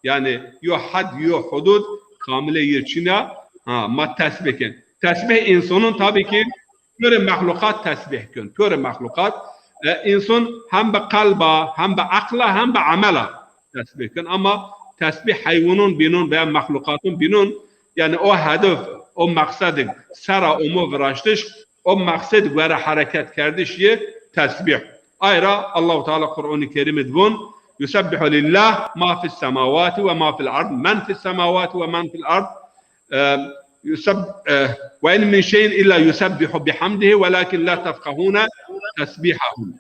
Yanî yo hed, yo hudud kamilê yi çin a. Ha, ma tesbîh ken. Tesbîh însanûn tabî ki pîyorê mexluqat tesbîh ken. Pîyorê mexluqat, e, însan hem bi qelb a, hem bi eql a, hem bi emel a tesbîh ken. Ama tesbîh heywanûn bînûn veya mexluqatûn bînûn, yanî o hedef, o meqsedik sera omo viraştiş, o meqsed gore hereket kerdiş yê tesbîh. Ay ra Allahu Teala Qur'anî Kerîm id vûn: "Yusebbihu lillah ma fis semawati ve ma fil ard, men fis semawati ve men fil ard." E, yuseb-, e, "Ve in min şeyin illa yusebbihu bihamdihi velakin la tefkahune tesbihahum."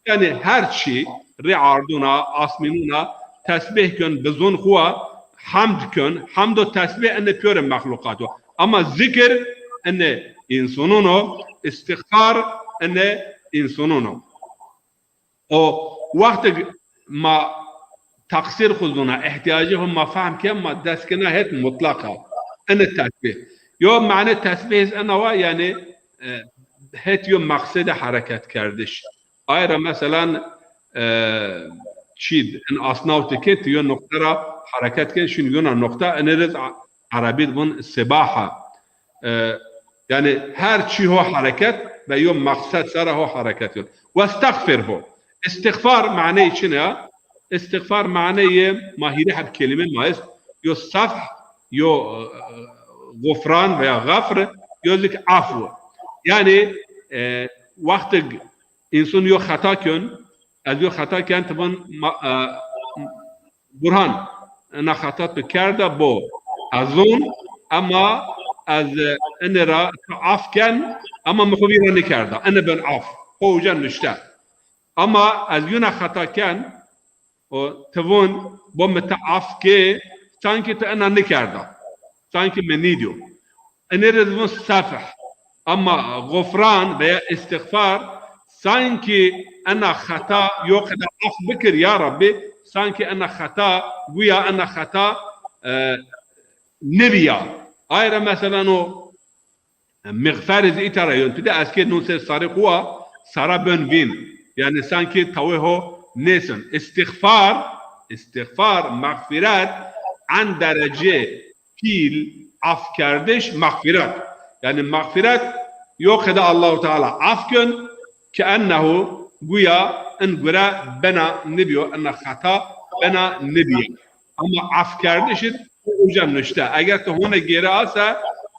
Yanî her çî rê ardûn a, asmînûn a, tesbîh kön, bi zûn xwu a, hemd kön, hemd û tesbîh ene pîyorê mexluqat o. Ama zikir ene însanûn o, îstîxfar ene însanûn o. O wextig ma teqsîr xwu zûna, îhtîyacê xwu ma fehm ken, ma dest kena het mutleq a. Ene tesbîh. Yo mane tesbîh iz ena wa, yanî, e, het yo meqsedê hereket kerdiş. Ay ra meselan, e, çî d-, in asnaw ti ke ti yo noqte ra hereket ken, şin yona noqta, ene riz a-, erebî d-, vûn sibaha. E, yanî her çî ho hereket ve yo meqsed sera ho hereket yo. Westexfirhu. Îstîxfar maneyê çin a? Îstîxfar maneyê, ma hîrê heb kelîme ma est, yo sefh, yo, e, gufran veya gafr, yo zik afw. Yanî, e, wextig însan yo xeta kön, ez yo xeta ken, ti vûn ma-, e, Burhan, ena xeta tu kerda bo. Ez zûn, ema ez, e, ene ra tu af ken, ema mi xwu vîra nêkerda. Ene ben af. Xwu uca nuşte. Ema ez yuna xeta ken, o ti vûn, bo mi ti af kê, sankî tu ena nêkerda. Sankî mi nîdîyo. Ene rê vûn sefh. Ama gufran veya îstîxfar, sankî ena xeta yo qede af bikir ya Rabbî, sankî ena xeta, guya ena xeta, e, nêbîya. Ay ra meselan o, e, mixfer iz îta ra yon. Tu de ez kê nun ser sarê xwu a, sara ben vîn. Yanî sankî tawê ho nêsin. Îstîxfar, îstîxfar, mexfîret, en derecê pîl, af kerdiş, mexfîret. Yanî mexfîret, yo qede Allahu Teala af kön, keennehu, guya in gure bena nêbîyo, ina xeta bena nêbîyo. Ama af kerdiş id uca nuşte. Eger tu hone gêre ase,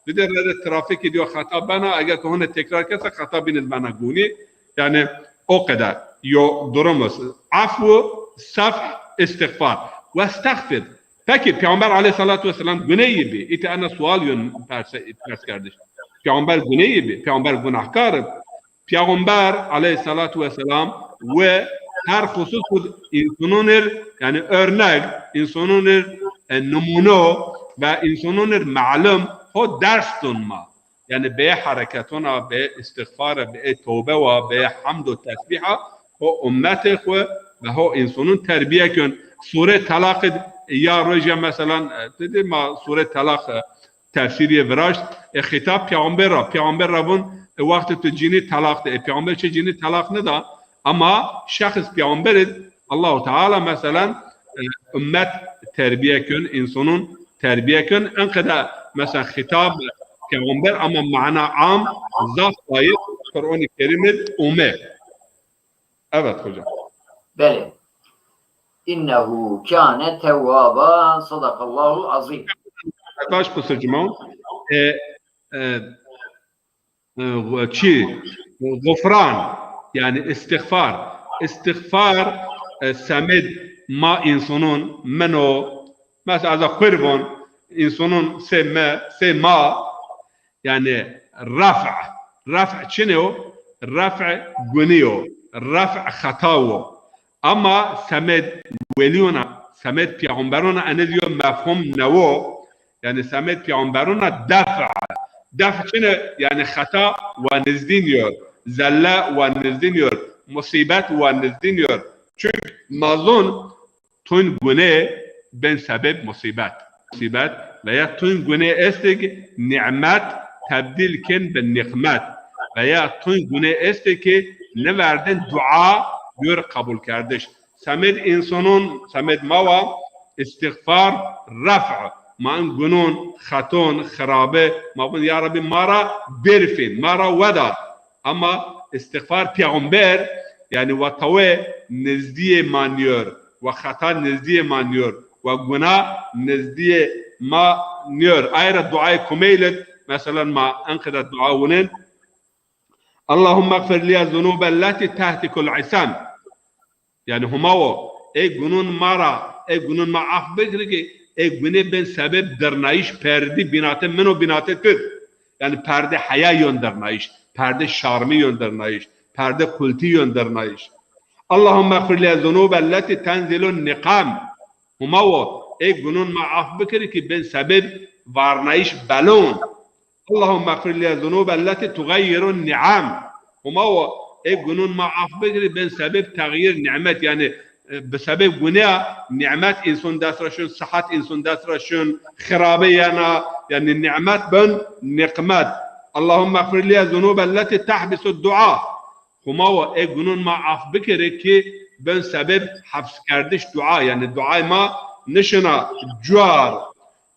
bide rede trafîkî diyo xeta bena, eger tu hone tekrar kese xeta bîn id bena gûnî. Yanî o qeder yo durum ist. Afwu, sefh, îstîxfar. Westexfir. Pekî, Peyxamber aleyhîsselatu wesselam guneyî bî? Îta ena sual yon perse-, pers kerdiş. Peyxamber guneyî bî? Peyxamber gunahkar ib? Peyxamber aleyhîsselatu wesselam we her xusus id însanûn ir, yanî örnek, însanûn ir, e, nimûno ve însanûn ir melim ho ders dun ma. Yanî bê hereketona, bê îstîxfare, bê tewbe wa, bê hemd û tesbîha ho ummetê xwu ve ho însanûn terbîye kön. Sûre Telaq id ya roja meselan, e, dedi ma Sûre Telaq, e, tefsîrîye viraşt. E, xîtab peyxamber ra, peyxamber ra vûn, e, wextê tu cinî telaq de, e, peyxamber çi cinî telaq nida, ama şexs peyxamber id Allahu Teala meselan, e, ummet terbîye kön, însanûn terbîye kön. Enqede meselan xîtab peyxamber ama mana am zaf zayîf Qur'anî Kerîm id ome. Evet hocam. Belê. İnnehu kâne tevvâba. Sadakallahul azîm. Baş Qusur Cuma. E, e, e, çi? Gufran, yanî îstîxfar. Îstîxfar, e, semêd ma însanûn, min o, mesela ez a xwu rê von, însanûn sê mi, sê ma, yanî ref'a. Ref'a çinê yo? Ref'a gunî yo. Ref'a xeta wo. Ama semêd welîyona, semêd peyxamberona ene di yo mefhum newo. Yanî semêd peyxamberona def'a. Def' çinê? Yanî xeta wa nizdîn yor. Zelle wa nizdîn yor. Musîbet wa nizdîn yor. Çunk ma zon tun gunê bên sebeb musîbet. Musîbet veya tun gunê estê ki nîmet tebdîl kên bi nîqmet veya tun gunê estê ki niverdên dua yor qebul kerdiş. Semêd însanûn, semêd ma wa, Îstîxfar, ref'. Ma in gunûn, xeton, xirabe, ma vûn ya Rebbî ma ra bêrfîn, ma ra weda. Ama îstîxfar peyxamber, yanî wa tawe nizdîyê ma nîyor, wa xeta nizdîyê ma nîyor, wa guna nizdîyê ma nîyor. Ay ra duayê Kumeylid, mesela ma enqede dua wunên. Allahumma xfir liye zunûbe lletî tehtikul isam. Yanî Huma wo, ey gunûn ma ra, ey gunûn ma af bikirî ki ey gunê bên sebeb dirnayîş perdî bînate min û bînate tu. Yanî perdê heya yon dirnayîş, perdê şarmî yon dirnayîş, perdê qultî yon dirnayîş. Allahumma xfir liye zunûbe lletî tenzîlun nîqam. Huma wo, ey gunûn ma af bikirî ki bên sebeb varnayîş belon. Allahumma xfir liye zunûbe lletî tuxeyyirun nîam. Huma wo, ey gunûn ma af bikirî bên sebeb texyîr nîmet, yanî, e, bi sebeb guneya nîmet înson dest ra şin, sihet înson dest ra şin, xirabe yena, yanî nîmet ben nîqmet. Allahumma xfir liye zunûbe lletî tehbisu dua. Huma wo, ey gunûn ma af bikirî ki bên sebeb hefskerdiş dua, yanî duayê ma nişina cuar.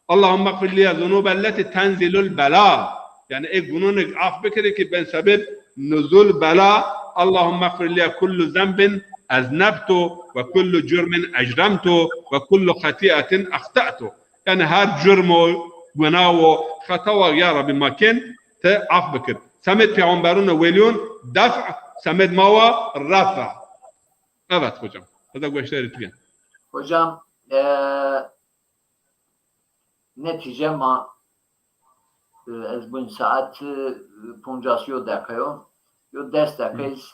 Allahumma xfir liye zunûbe lletî tenzîlul bela. Yanî ey gunûnik af bikirî ki bên sebeb nuzul bela. Allahumma xfir liye kullu zenbin eznebtu ve kullu cürmin ecremtu ve kullu xetîetin exte'tu. Yanî her cürm o, guna wo, xeta wa ya Rebbî ma kên, ti af bikir. Semed peyxamberûn û welîyûn def', semed ma wa ref'. Evet hocam. Eda goşdarî tu yen. Hocam, e, netîce ma, e, ez bûn saet, e, poncas yo deqe yo. Yo des deqe iz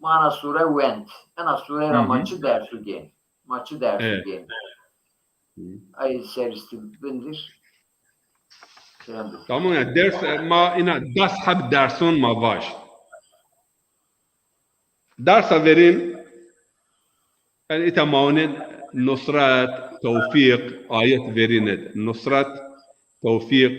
ma ena sure wend. Ena sure ra ma çi dersu gên? Ma çi dersu Evet. gên? Hı. Ay seristî bindir. Kerem bikir. Tamam ya, ders, e, ma ina des heb derson ma vaj. Dersa verîn, yanî îta ma onên nusret, tewfîq, ayet verîn id. Nusret, tewfîq,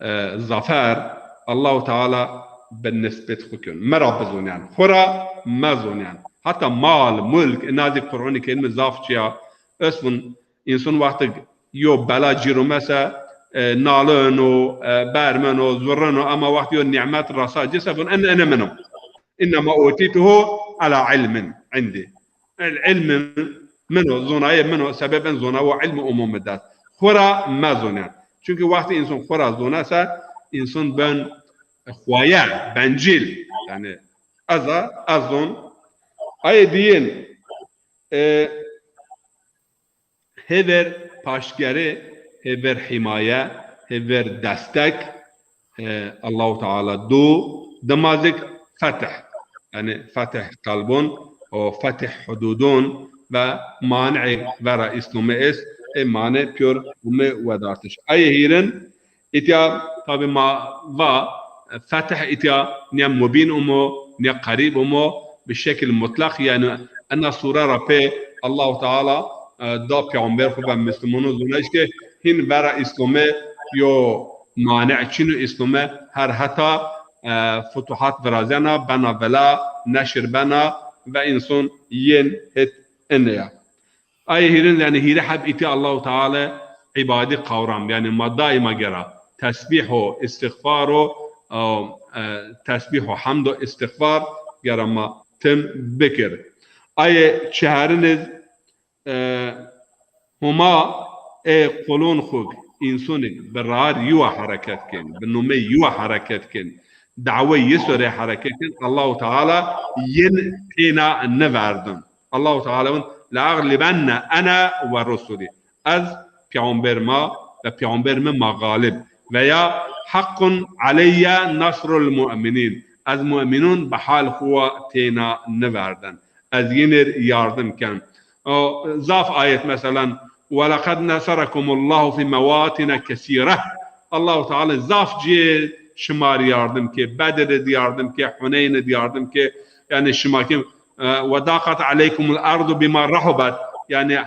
e, zafer, Allahu Teala bi nisbet xwu ken. Mi ra bizonîyan, xwu ra mezonîyan. Heta mal, mulk, ina zî Qur'anî Kerîm zaf çi ya. Esbun, însan wextig yo bela cî ro mese, e, naleno, e, bermeno, zurreno, ama wextî yo nîmet rasa ci se vûn, en, ene min o. Înnema utîtuhu ala ilmin indî. El ilmi min o, zonayê min o, sebeb en zona wo ilmi umo mi dest. Xwu ra mezonîyan. Çunkî wextî însan xwu ra zona se, însan ben xwaye, bencîl. Yanî ez a, ez zon. Ayê dîyin, e, hêver paştgerî, hêver hîmaye, hêver destek, e, Allahu Teala do, dima zik fetih. Yanî fetih qelbon û fetih hududon ve mani'ê vera Îslamî est, ê mane pîyor ume wedartiş. Ayê hîrin, Îtya tabî ma va, e, fetih îtya ne mubîn umo, ne qerîb umo, bi şekil mutlaq, yanî ena sure ra pê Allahu Teala, e, da peyxamber xwu ve muslimanu zonayîş ke hîn vera Îslamî yo mane çin o, Îslamî her heta, e, futuhat virazena, bena vila, neşir bena ve însan yên het ene ya. Ayê hîrin, yanî hîrê heb îtî Allahu Teala îbadî qawram. Yanî ma daîma gera tesbîh û îstîxfar û, e, e, tesbîh û hemd û îstîxfar gera ma tim bikir. Ayê çeherin iz, e, Huma ê qulûn xwu, însunik bi rar yiwa hereket kên, bi numê yiwa hereket kên, dawê yi sore hereket kên, Allahu Teala yin têna niverdin. Allahu Teala vun, "Leaglibenne ene ve rusulî." Ez, peyxamber ma ve peyxamber mi ma galib. Veya, "Haqqun aleyye nasrul mu'minin." Ez mu'minun bi hal xwu têna niverdin. Ez yinir yardim ken. O, zaf ayet, meselan, "Ve leqad nasarakumullahu fi mevatine kesîre." Allahu Teala zaf cî şima rê yardim ke, Bedir id yardim ke, Huneyn id yardim ke, yanî şima ke, e, "Ve daqat aleykumul ardu bima rahubat." Yanî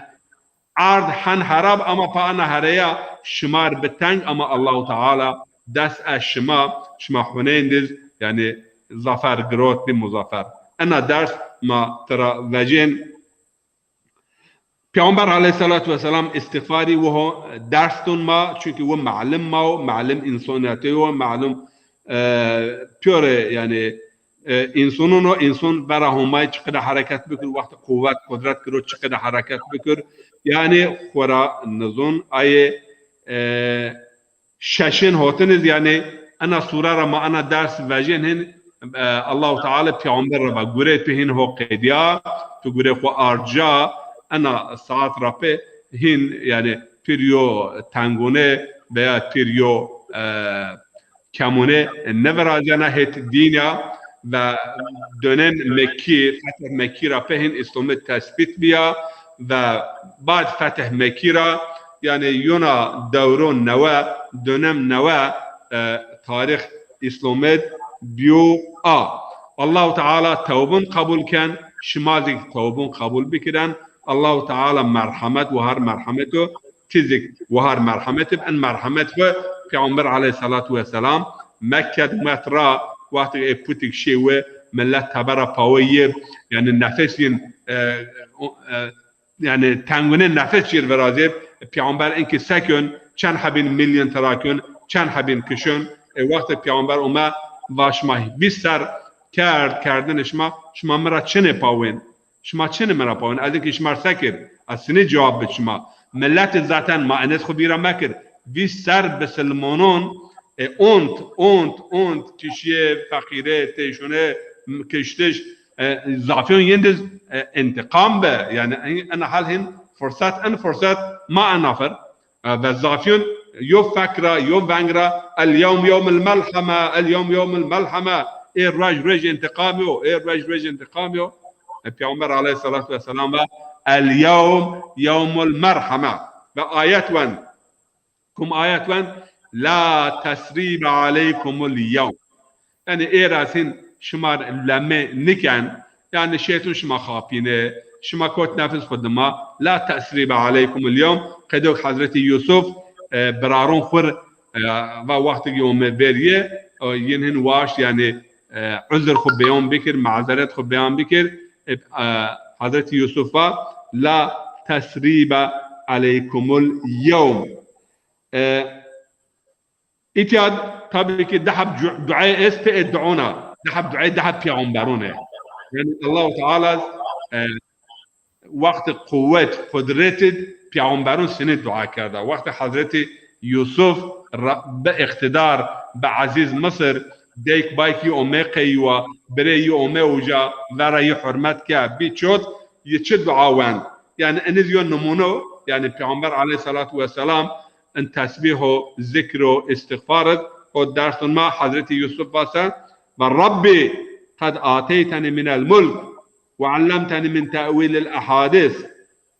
ard hen herab ama pa ana hereya şima rê bi teng ama Allahu Teala dest ez şima, şima Huneyn diz, yanî zafer girot bi muzafer. Ena ders ma tira vecên. Peyxamber aleyhissalatu vesselam îstîxfarî wiho ders don ma, çunkî wi melim ma o, melim însonîyetê yo, melim, e, pîyorê, yanî, e, însonon o, înson vera Homayî çiqide hereket bikir, wextê quwet, qudret kiro çiqide hereket bikir. Yanî xwu ra nizon ayê, e, şeşên hotin iz, yanî ena sure ra ma ena ders vejên hin, e, Allahu Teala peyxamber ra va gurê tu hin ho qedîya, tu gurê xwu ard ca, ena saet ra pê hin, yanî pîr yo tengûne veya pîr yo, e, kemûne nêvirazena hêt dîn ya ve dönem Mekkî, fetih Mekkî ra pê hin Îslamî tesbît bîya ve bad fetih Mekkî ra, yanî yona dewro newe, dönem newe, e, tarîx Îslamî bîyo a. Allahu Teala tewbun qebul ken, şima zî tewbun qebul bikiren. Allahu Teala merhemet, wahar merhemet o. Ti zî wahar merhemet ib. En merhemet xwu Peyxamber aleyhissalatu vesselam Mekke d met ra, wextê ê putik şê wi, millet tebera pawe yê, yanî nefes yin, e, o, e, yanî tengûne nefes cir virazê, Peyxamber inkî se kön, çend hebîn milyon tira kön, çend hebîn kişon. E, wextê Peyxamber ome, va şima vîst ser kerd, kerdinê şima, şima mi ra çinê pawên? Şima çinê mi ra pawên? Ez inkî şima r se kir? Ez sinê cewab bid şima? Milletê zaten ma enêz xwu vîra mekir. Vîst ser bisilmonon, e, ont, ont, ont, kişîyê, feqîrê, têşûnê, m-, kiştiş, e, zafîyon yin diz, e, întiqam bi. Yanî en, en hal hin furset, en furset ma en nafir. E, ve zafîyon yo fek ra, yo veng ra, "El yewm yewmul melheme, el yewm yewmul melheme." Ê ruej ruej întiqamî yo, ê ruej ruej întiqamî yo. E, Peyxamber aleyhissalatu vesselam va, "El yewm yewmul merheme." Ve ayet wend. Kum ayet wend? "La tesrîbe aleykumul yewm." Yanî ê ra zîn şima r leme niken, yanî şeytun şima xapîne, şima kot nefis xwu dima. "La tesrîbe aleykumul yewm." Qedok Hezretî Yusuf, e, biraron xwu r, e, va wextê ki ome verîye, e, yin hin waşt, yanî, e, uzir xwu beyan bikir, mazeret xwu beyan bikir. E, e, Hezretî Yusuf va, "La tesrîbe aleykumul yewm." E, Îtya tabî ki di heb cu-, duayê est pê ê duona. Di heb duayê di heb peyxamberon ê. Yanî Allahu Teala, e, wextê quwet, qudretî peyxamberon sinî dua kerda. Wextê Hezretî Yusuf ra-, bi îqtîdar, bi Ezîz Misir, deyk bayk yi ome qeywa, birê yi ome uca, vera yi hurmet ke, bî çot, yi çi dua wend? Yanî iniz yo nimûne o, yanî Peyxamber aleyhissalatu vesselam in tesbîh o, zikr o, îstîxfar id, o dersun ma Hezretî Yusuf va se, va Rabbî qed ateyteni minel mulk ve allemteni min te'wîlil ehadîs,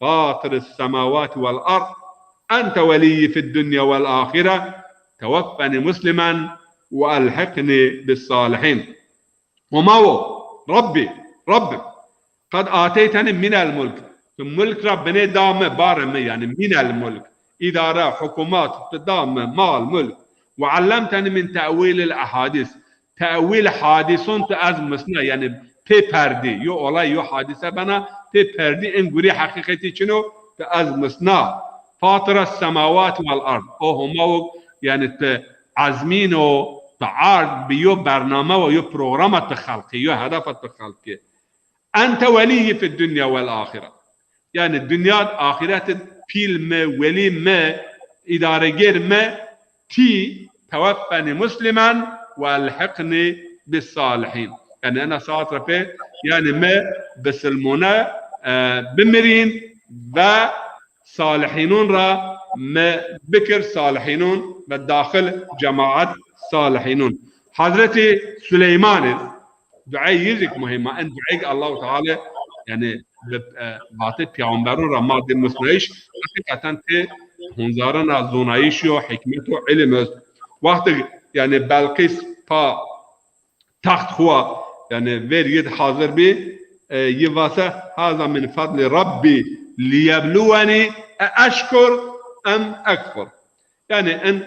fatiris semawati vel ard, ente welîyyi fid dunya vel ahire, teweffeni muslimen ve elhiqni bis salihîn. Homa wo, Rabbî, Rabbim, qed ateyteni minel mulk. Tu mulk ra binê da mi, barê mi, yanî minel mulk. Îdare, hukûmat, tu da mi, mal, mulk. Ve allemteni min te'wîlil ehadîs. Te'wîl hadîson tu ez misna, yanî pê perdî, yo olay, yo hadîse bena, pê perdî in gurî heqîqetî çin o, tu ez misna. Fatira semawati vel ard. O Homa wo, yanî tu ezmîn o, tu ard bi yo bername wo, yo programa tu xelqî, yo hedefa tu xelqî. Ente welîyyi fid dunya vel ahire. Yanî dinya d axiret id pîl mi, welî mi, îdaregêr mi, tî teweffenî muslimen ve elhiqnî bis salihîn. Yanî ena saet ra pê, yanî mi bisilmone, e, bimirîn ve salihînon ra mi bikir salihînon ve daxil cemaet salihînon. Hezretî Suleymanî duayê yi zî muhîm a. En duayê ki Allahu Teala, yanî, bi, e, vatê peyxamberon ra ma dê musnayîş, heqîqeten tê honzarina zonayîş yo, hîkmet o, îlim est. Wextê, yanî, Belqîs pa text xwu, yanî, ver yi di hazir bî, e, yi va se, "Haza min fadli Rabbî liyebluwenî e eşkur em ekfur." Yanî in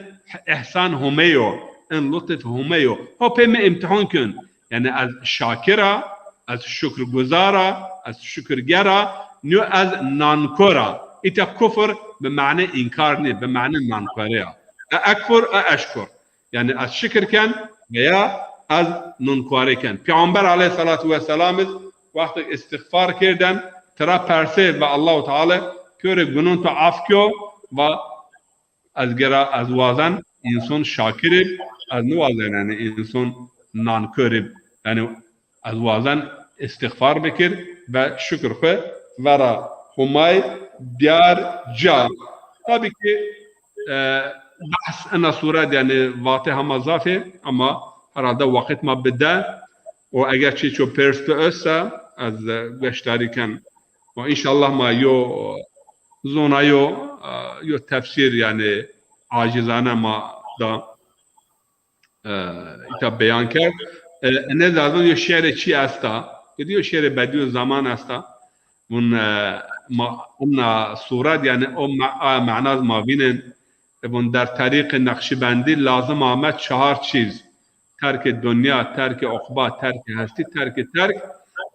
îhsan Homê yo, in lutf Homê yo. Ho pê mi îmtîhan kön. Yanî ez şakir a, ez şukrguzar a, ez şukirger a, Nîyo ez nankor a. Îta kufr bi mane înkar nî, bi mane nankorî ya. E ekfur, e eşkur. Yanî ez şikir ken veya ez nunkorî ken. Peyxamber aleyhîsselatu wesselam iz wextêk îstîxfar kerdên, tira persê ve Allahu Teala pîyorê gunûn to af kyo, va ez gera, ez wazen înson şakir ib, ez niwazen yanî înson nankor ib. Yanî ez wazen îstîxfar bikir ve şukir xwu vera Humay biyar ca. Tabî ki, e, behs ina suret yanî vatê hema zaf ê, ama herhalde waqit ma bide. O eger çîço pers bi esta, ez, e, gueşdarî ken. O înşallah ma yo zona yo, e, yo tefsîr yanî acizane ma da, e, îta beyan kerd. E, ene zaten yo şiirê çî esta. Gidî yo şiirê Bedîuzzeman esta. Vun, e, ma, ina suret yanî o ma-, a manaz ma vînen. E, vun der terîqê Neqşîbendî lazim ame çar çîz. Terkê dinya, terkê uqba, terkê hestî, terkê terk.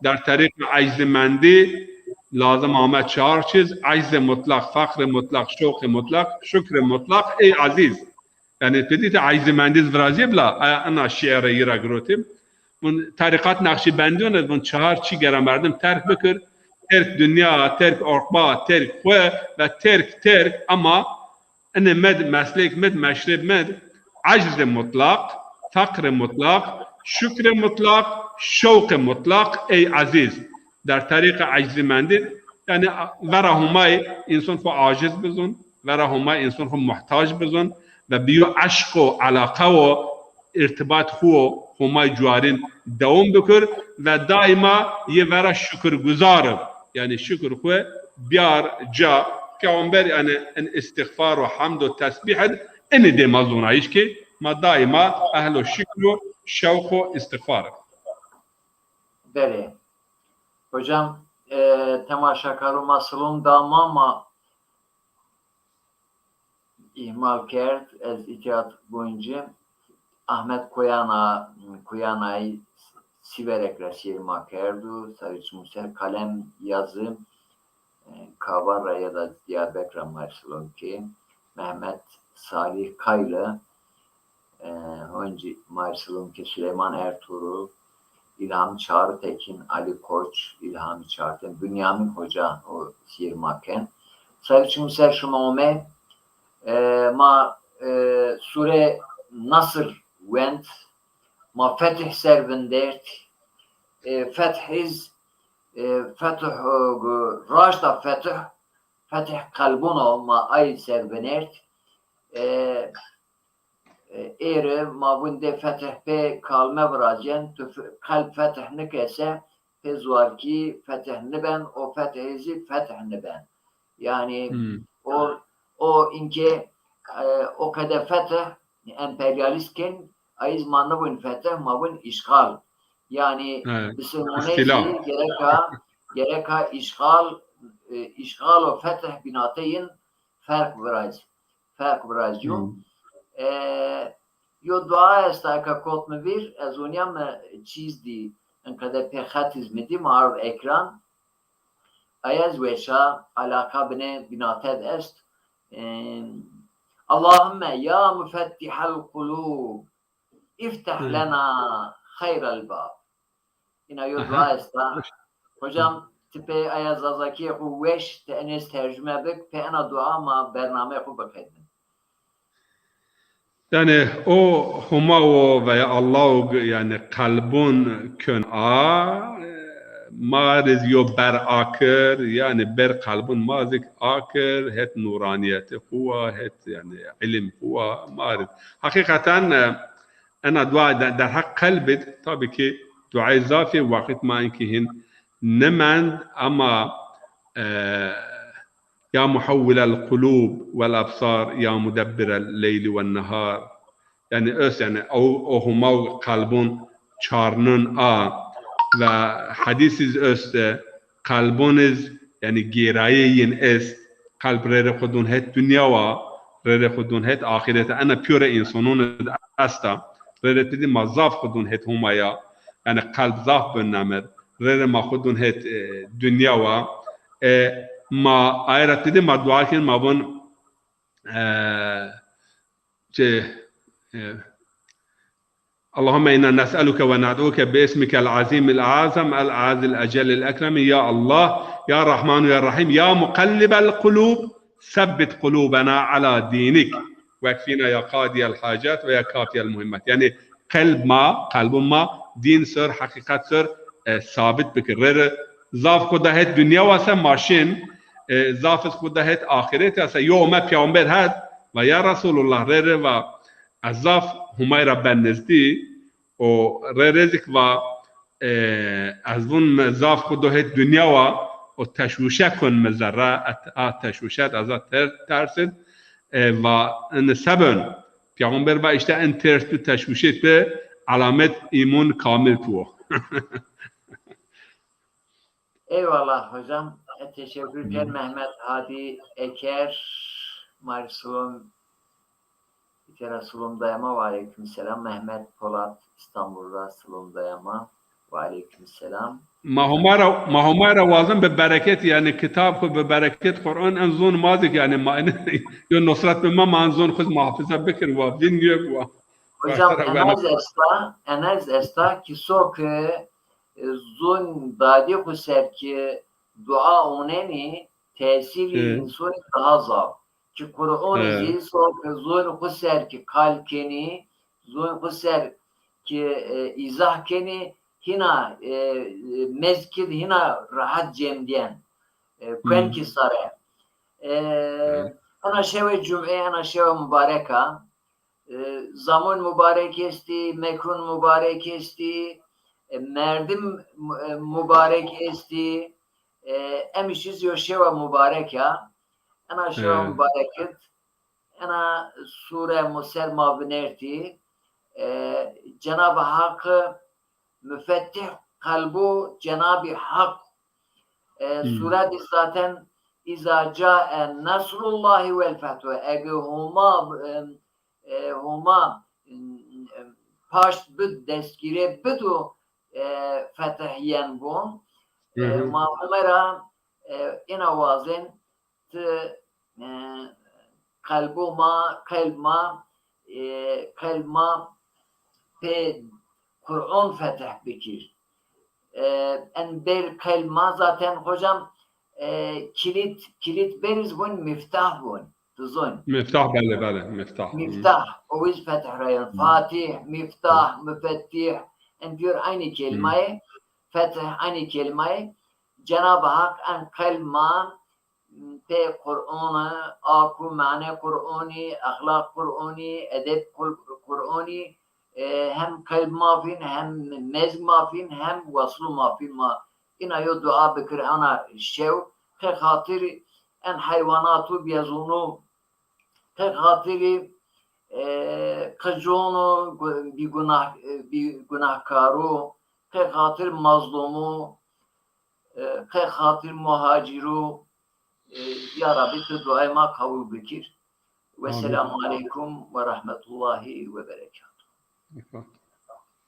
Der terîqê eczîmendî lazim ame çar çîz: eczê mutlaq, feqrê mutlaq, şewqê mutlaq, şukrê mutlaq. Ey ezîz. Yanî ti dî ti eczîmendî iz virazîyê bila, aya ina şîîre yi ra girotîm. Vun terîqat Neqşîbendîyon iz vun çar çî gera merdim terk bikir. Terk dinya, terk uqba, terk xwu ve terk, terk, ama Inê med, meslek med, meşreb med, eczê mutlaq, feqrê mutlaq, şukrê mutlaq, şewqê mutlaq, ey ezîz. Der terîqê eczîmendî, yanî vera Humay înson xwu aciz bizun, vera Humay înson xwu muhtac bizun ve bi yo eşq û eleqe wo îrtibat xwu Humay cuarîn dewam bikir ve daîma yi vera şukurguzar ib. Yanî şukir xwu biyar ca. Peyxamber yanî in îstîxfar û hemd û tesbîh id inî dê ma zonayîş ki ma daîma ehlo şukir û şewq û îstîxfar ib. Belê. Hocam, e, temaşakarû ma silom da ma, ma îhmal kerd, ez îtîyat goncî. Ahmet Koyana, Koyanayî Sîverek ra şîîr ma kerdo, Sarı Çimuser, Kalem Yazı, e, Kabar ra ya da Diyarbekir ra ma silom kê, Mehmet Salih Kaylı, e, honcî ma silom kê, Süleyman Ertuğrul, İlhami Çağrıtekin, Ali Koç, İlhami Çağrıtekin, Bünyamin Hoca o şîîr ma ken. Sarı Çimuser şima ome, e, ma, e, sure Nasr wend, ma fetih ser vindert, e, fetih iz, e, fetih, e, raşta fetih, fetih qelbûn o, ma ay ser vinert. E, e, êri ma vindê fetih pê kalme virazyen, tu f-, qelb fetih nikese, pê zuarkî fetih niben, o fetih zî fetih niben. Yanî hmm. o, o inkê, e, o qede fetih emperyalîst ken, ay iz ma nivin fetih, ma vin îşxal. Yanî bisilmoney zî gereka, gereka îşxal, e, îşxal û fetih bînateyin ferq viraz, ferq virazîyo. Hmm. E, yo dua esta eka kot mi vîr, ez onîya mi çîz dî, in qede pê xet iz mi dî, ma ard ekran. Aya ez weşa, alaqa binê bînate de est. E, Allahümme ya mufettihel kulub, ifteh lena xeyrel bab. Îna yo dua esta. Hocam, ti pê aya zazakîyê xwu weş, ti enê tercume bik, pê ena dua ma bernameyê xwu biqedînin. Yanî o Huma wo veya Allah wo, yanî qelbûn kön a, ma rê zî yo ber akir, yanî ber qelbûn ma zî akir, het nûranîyetê xwu wa, het yanî îlim xwu wa, ma rê. Heqîqeten, e, ena dua de-, derheq qelb id, tabî ki duayê zafî, waqit ma inkî hîn nimend, ama, e, ya muhewwilel qulûb wel ebsar, ya mudebbirel leyli wen nehar. Yanî öz, yanî o, o Huma wo qelbûn çarnûn a ve hedîs iz öz de, qelbûn iz, yanî gêrayê yin est, qelb rê rê xwu dûn het dinya wa, rê rê xwu dûn het axîret a. Ena pîyorê însanûn id esta. Rê rê ti dî ma zaf xwu dûn het Huma ya. Yanî qelb zaf bîn nemed. Rê rê ma xwu dûn het, e, dinya wa. E, ma aye ra tedî ma dua kin, ma vun, e, çi, e, اللهم إنا نسألك وندعوك باسمك العظيم الأعظم الأعز الأجل الأكرم، يا الله، يا رحمن، يا رحيم، يا مقلب القلوب، ثبت قلوبنا على دينك، واكفنا يا قاضي الحاجات ويا كافي المهمات. Yanî qelb ma, qelbûn ma dîn ser, heqîqet ser, e, sabit bikir. Rê rê zaf xwu de het dinya wa se ma şin, e, zaf iz xwu de het axîret ya se, yo ome peyxamber het, va ya Resulullah, rê rê va ez zaf Humay ra ben nizdî, û rê rê zik va, e, ez vun mi zaf xwu do het dinya wa û teşwişe kun mi zerre, et-, a teşwişet ez a ter-, tersin, e, va ini sebun. Peyxamber va işte in ters tu teşwişê tu alamet îmun kamil tu wo. Eyvallah hocam. E, teşekkür ken. Mehmet Hadi Eker, Mari Sulum, İtera Sulum Dayama, ve aleyküm selam. Mehmet Polat, İstanbul ra Sulum Dayama, ve aleyküm selam. Ma Homa ra, ma Homa ra wazin bi bereket, yanî kitab xwu bi bereket Quran en zon ma zik, yanî ma yo nusret bi ma, ma en zon xwu muhafaza bikir wa, vîn yo wa. Hocam, enez esta, enez esta ki so ki, e, zon dadî xwu ser ki dua onenî, tesîrî insonî daha zaf. Ki Qur'onî zî so ki zon xwu ser ki qal kenî, zon xwu ser ki, e, îzah kenî, hîna, e, e, mezkid hîna rahat cem diyen. E, kuen ki sare. E, ena şewe cum'e, ena şewe mubarek a. E, zamon mubarek estî, mekon mubarek estî, e, merdim mu-, e, mubarek estî. E, emî şî zî yo şewa mubarek a. Ena şewa mubarek id, ena sure mu ser ma vinertî. E, Cenab-ı Haq Müfettih kalbu Cenab-ı Hak. E, sure de zaten "İza cae nasrullahi vel fethu." Ege Homa, e, e, Homa, e, paşt bid, destgîre bid û, e, fetih yen bun. E, ma Homera, e, ina wazen ti, e, qelbo ma, qelb ma, e, qelb ma pê Qur'on fetih bikir. E, en ber qelb ma zaten hocam, e, kilit, kilit beriz bun, miftah bun. Dizon. Miftah, bele, bele, miftah. Miftah, o iz fetih rayon. Fatih, miftah, müfettih. En diyor aynı kelimayı, fetih aynı kelimayı. Cenab-ı Hak en qelb ma pê Qur'oni, aku mane Qur'oni, exlaq Qur'oni, edeb Qur-, Qur'oni, e, hem qelb ma fîn, hem mezg ma fîn, hem weslu ma fîn ma. Ina yo dua bikir ana şew, qe xatir en heywanatu biyezunu, qe xatiri, e, qiconu gu-, bîgunah, e, bîgunahkaru, qe xatir mazlumu, e, qe xatir muhaciru, e, ya Rabbi, ti duayê ma qebul bikir. Amîn. Wesselamu aleykum ve rahmetullahi ve berekatuhu.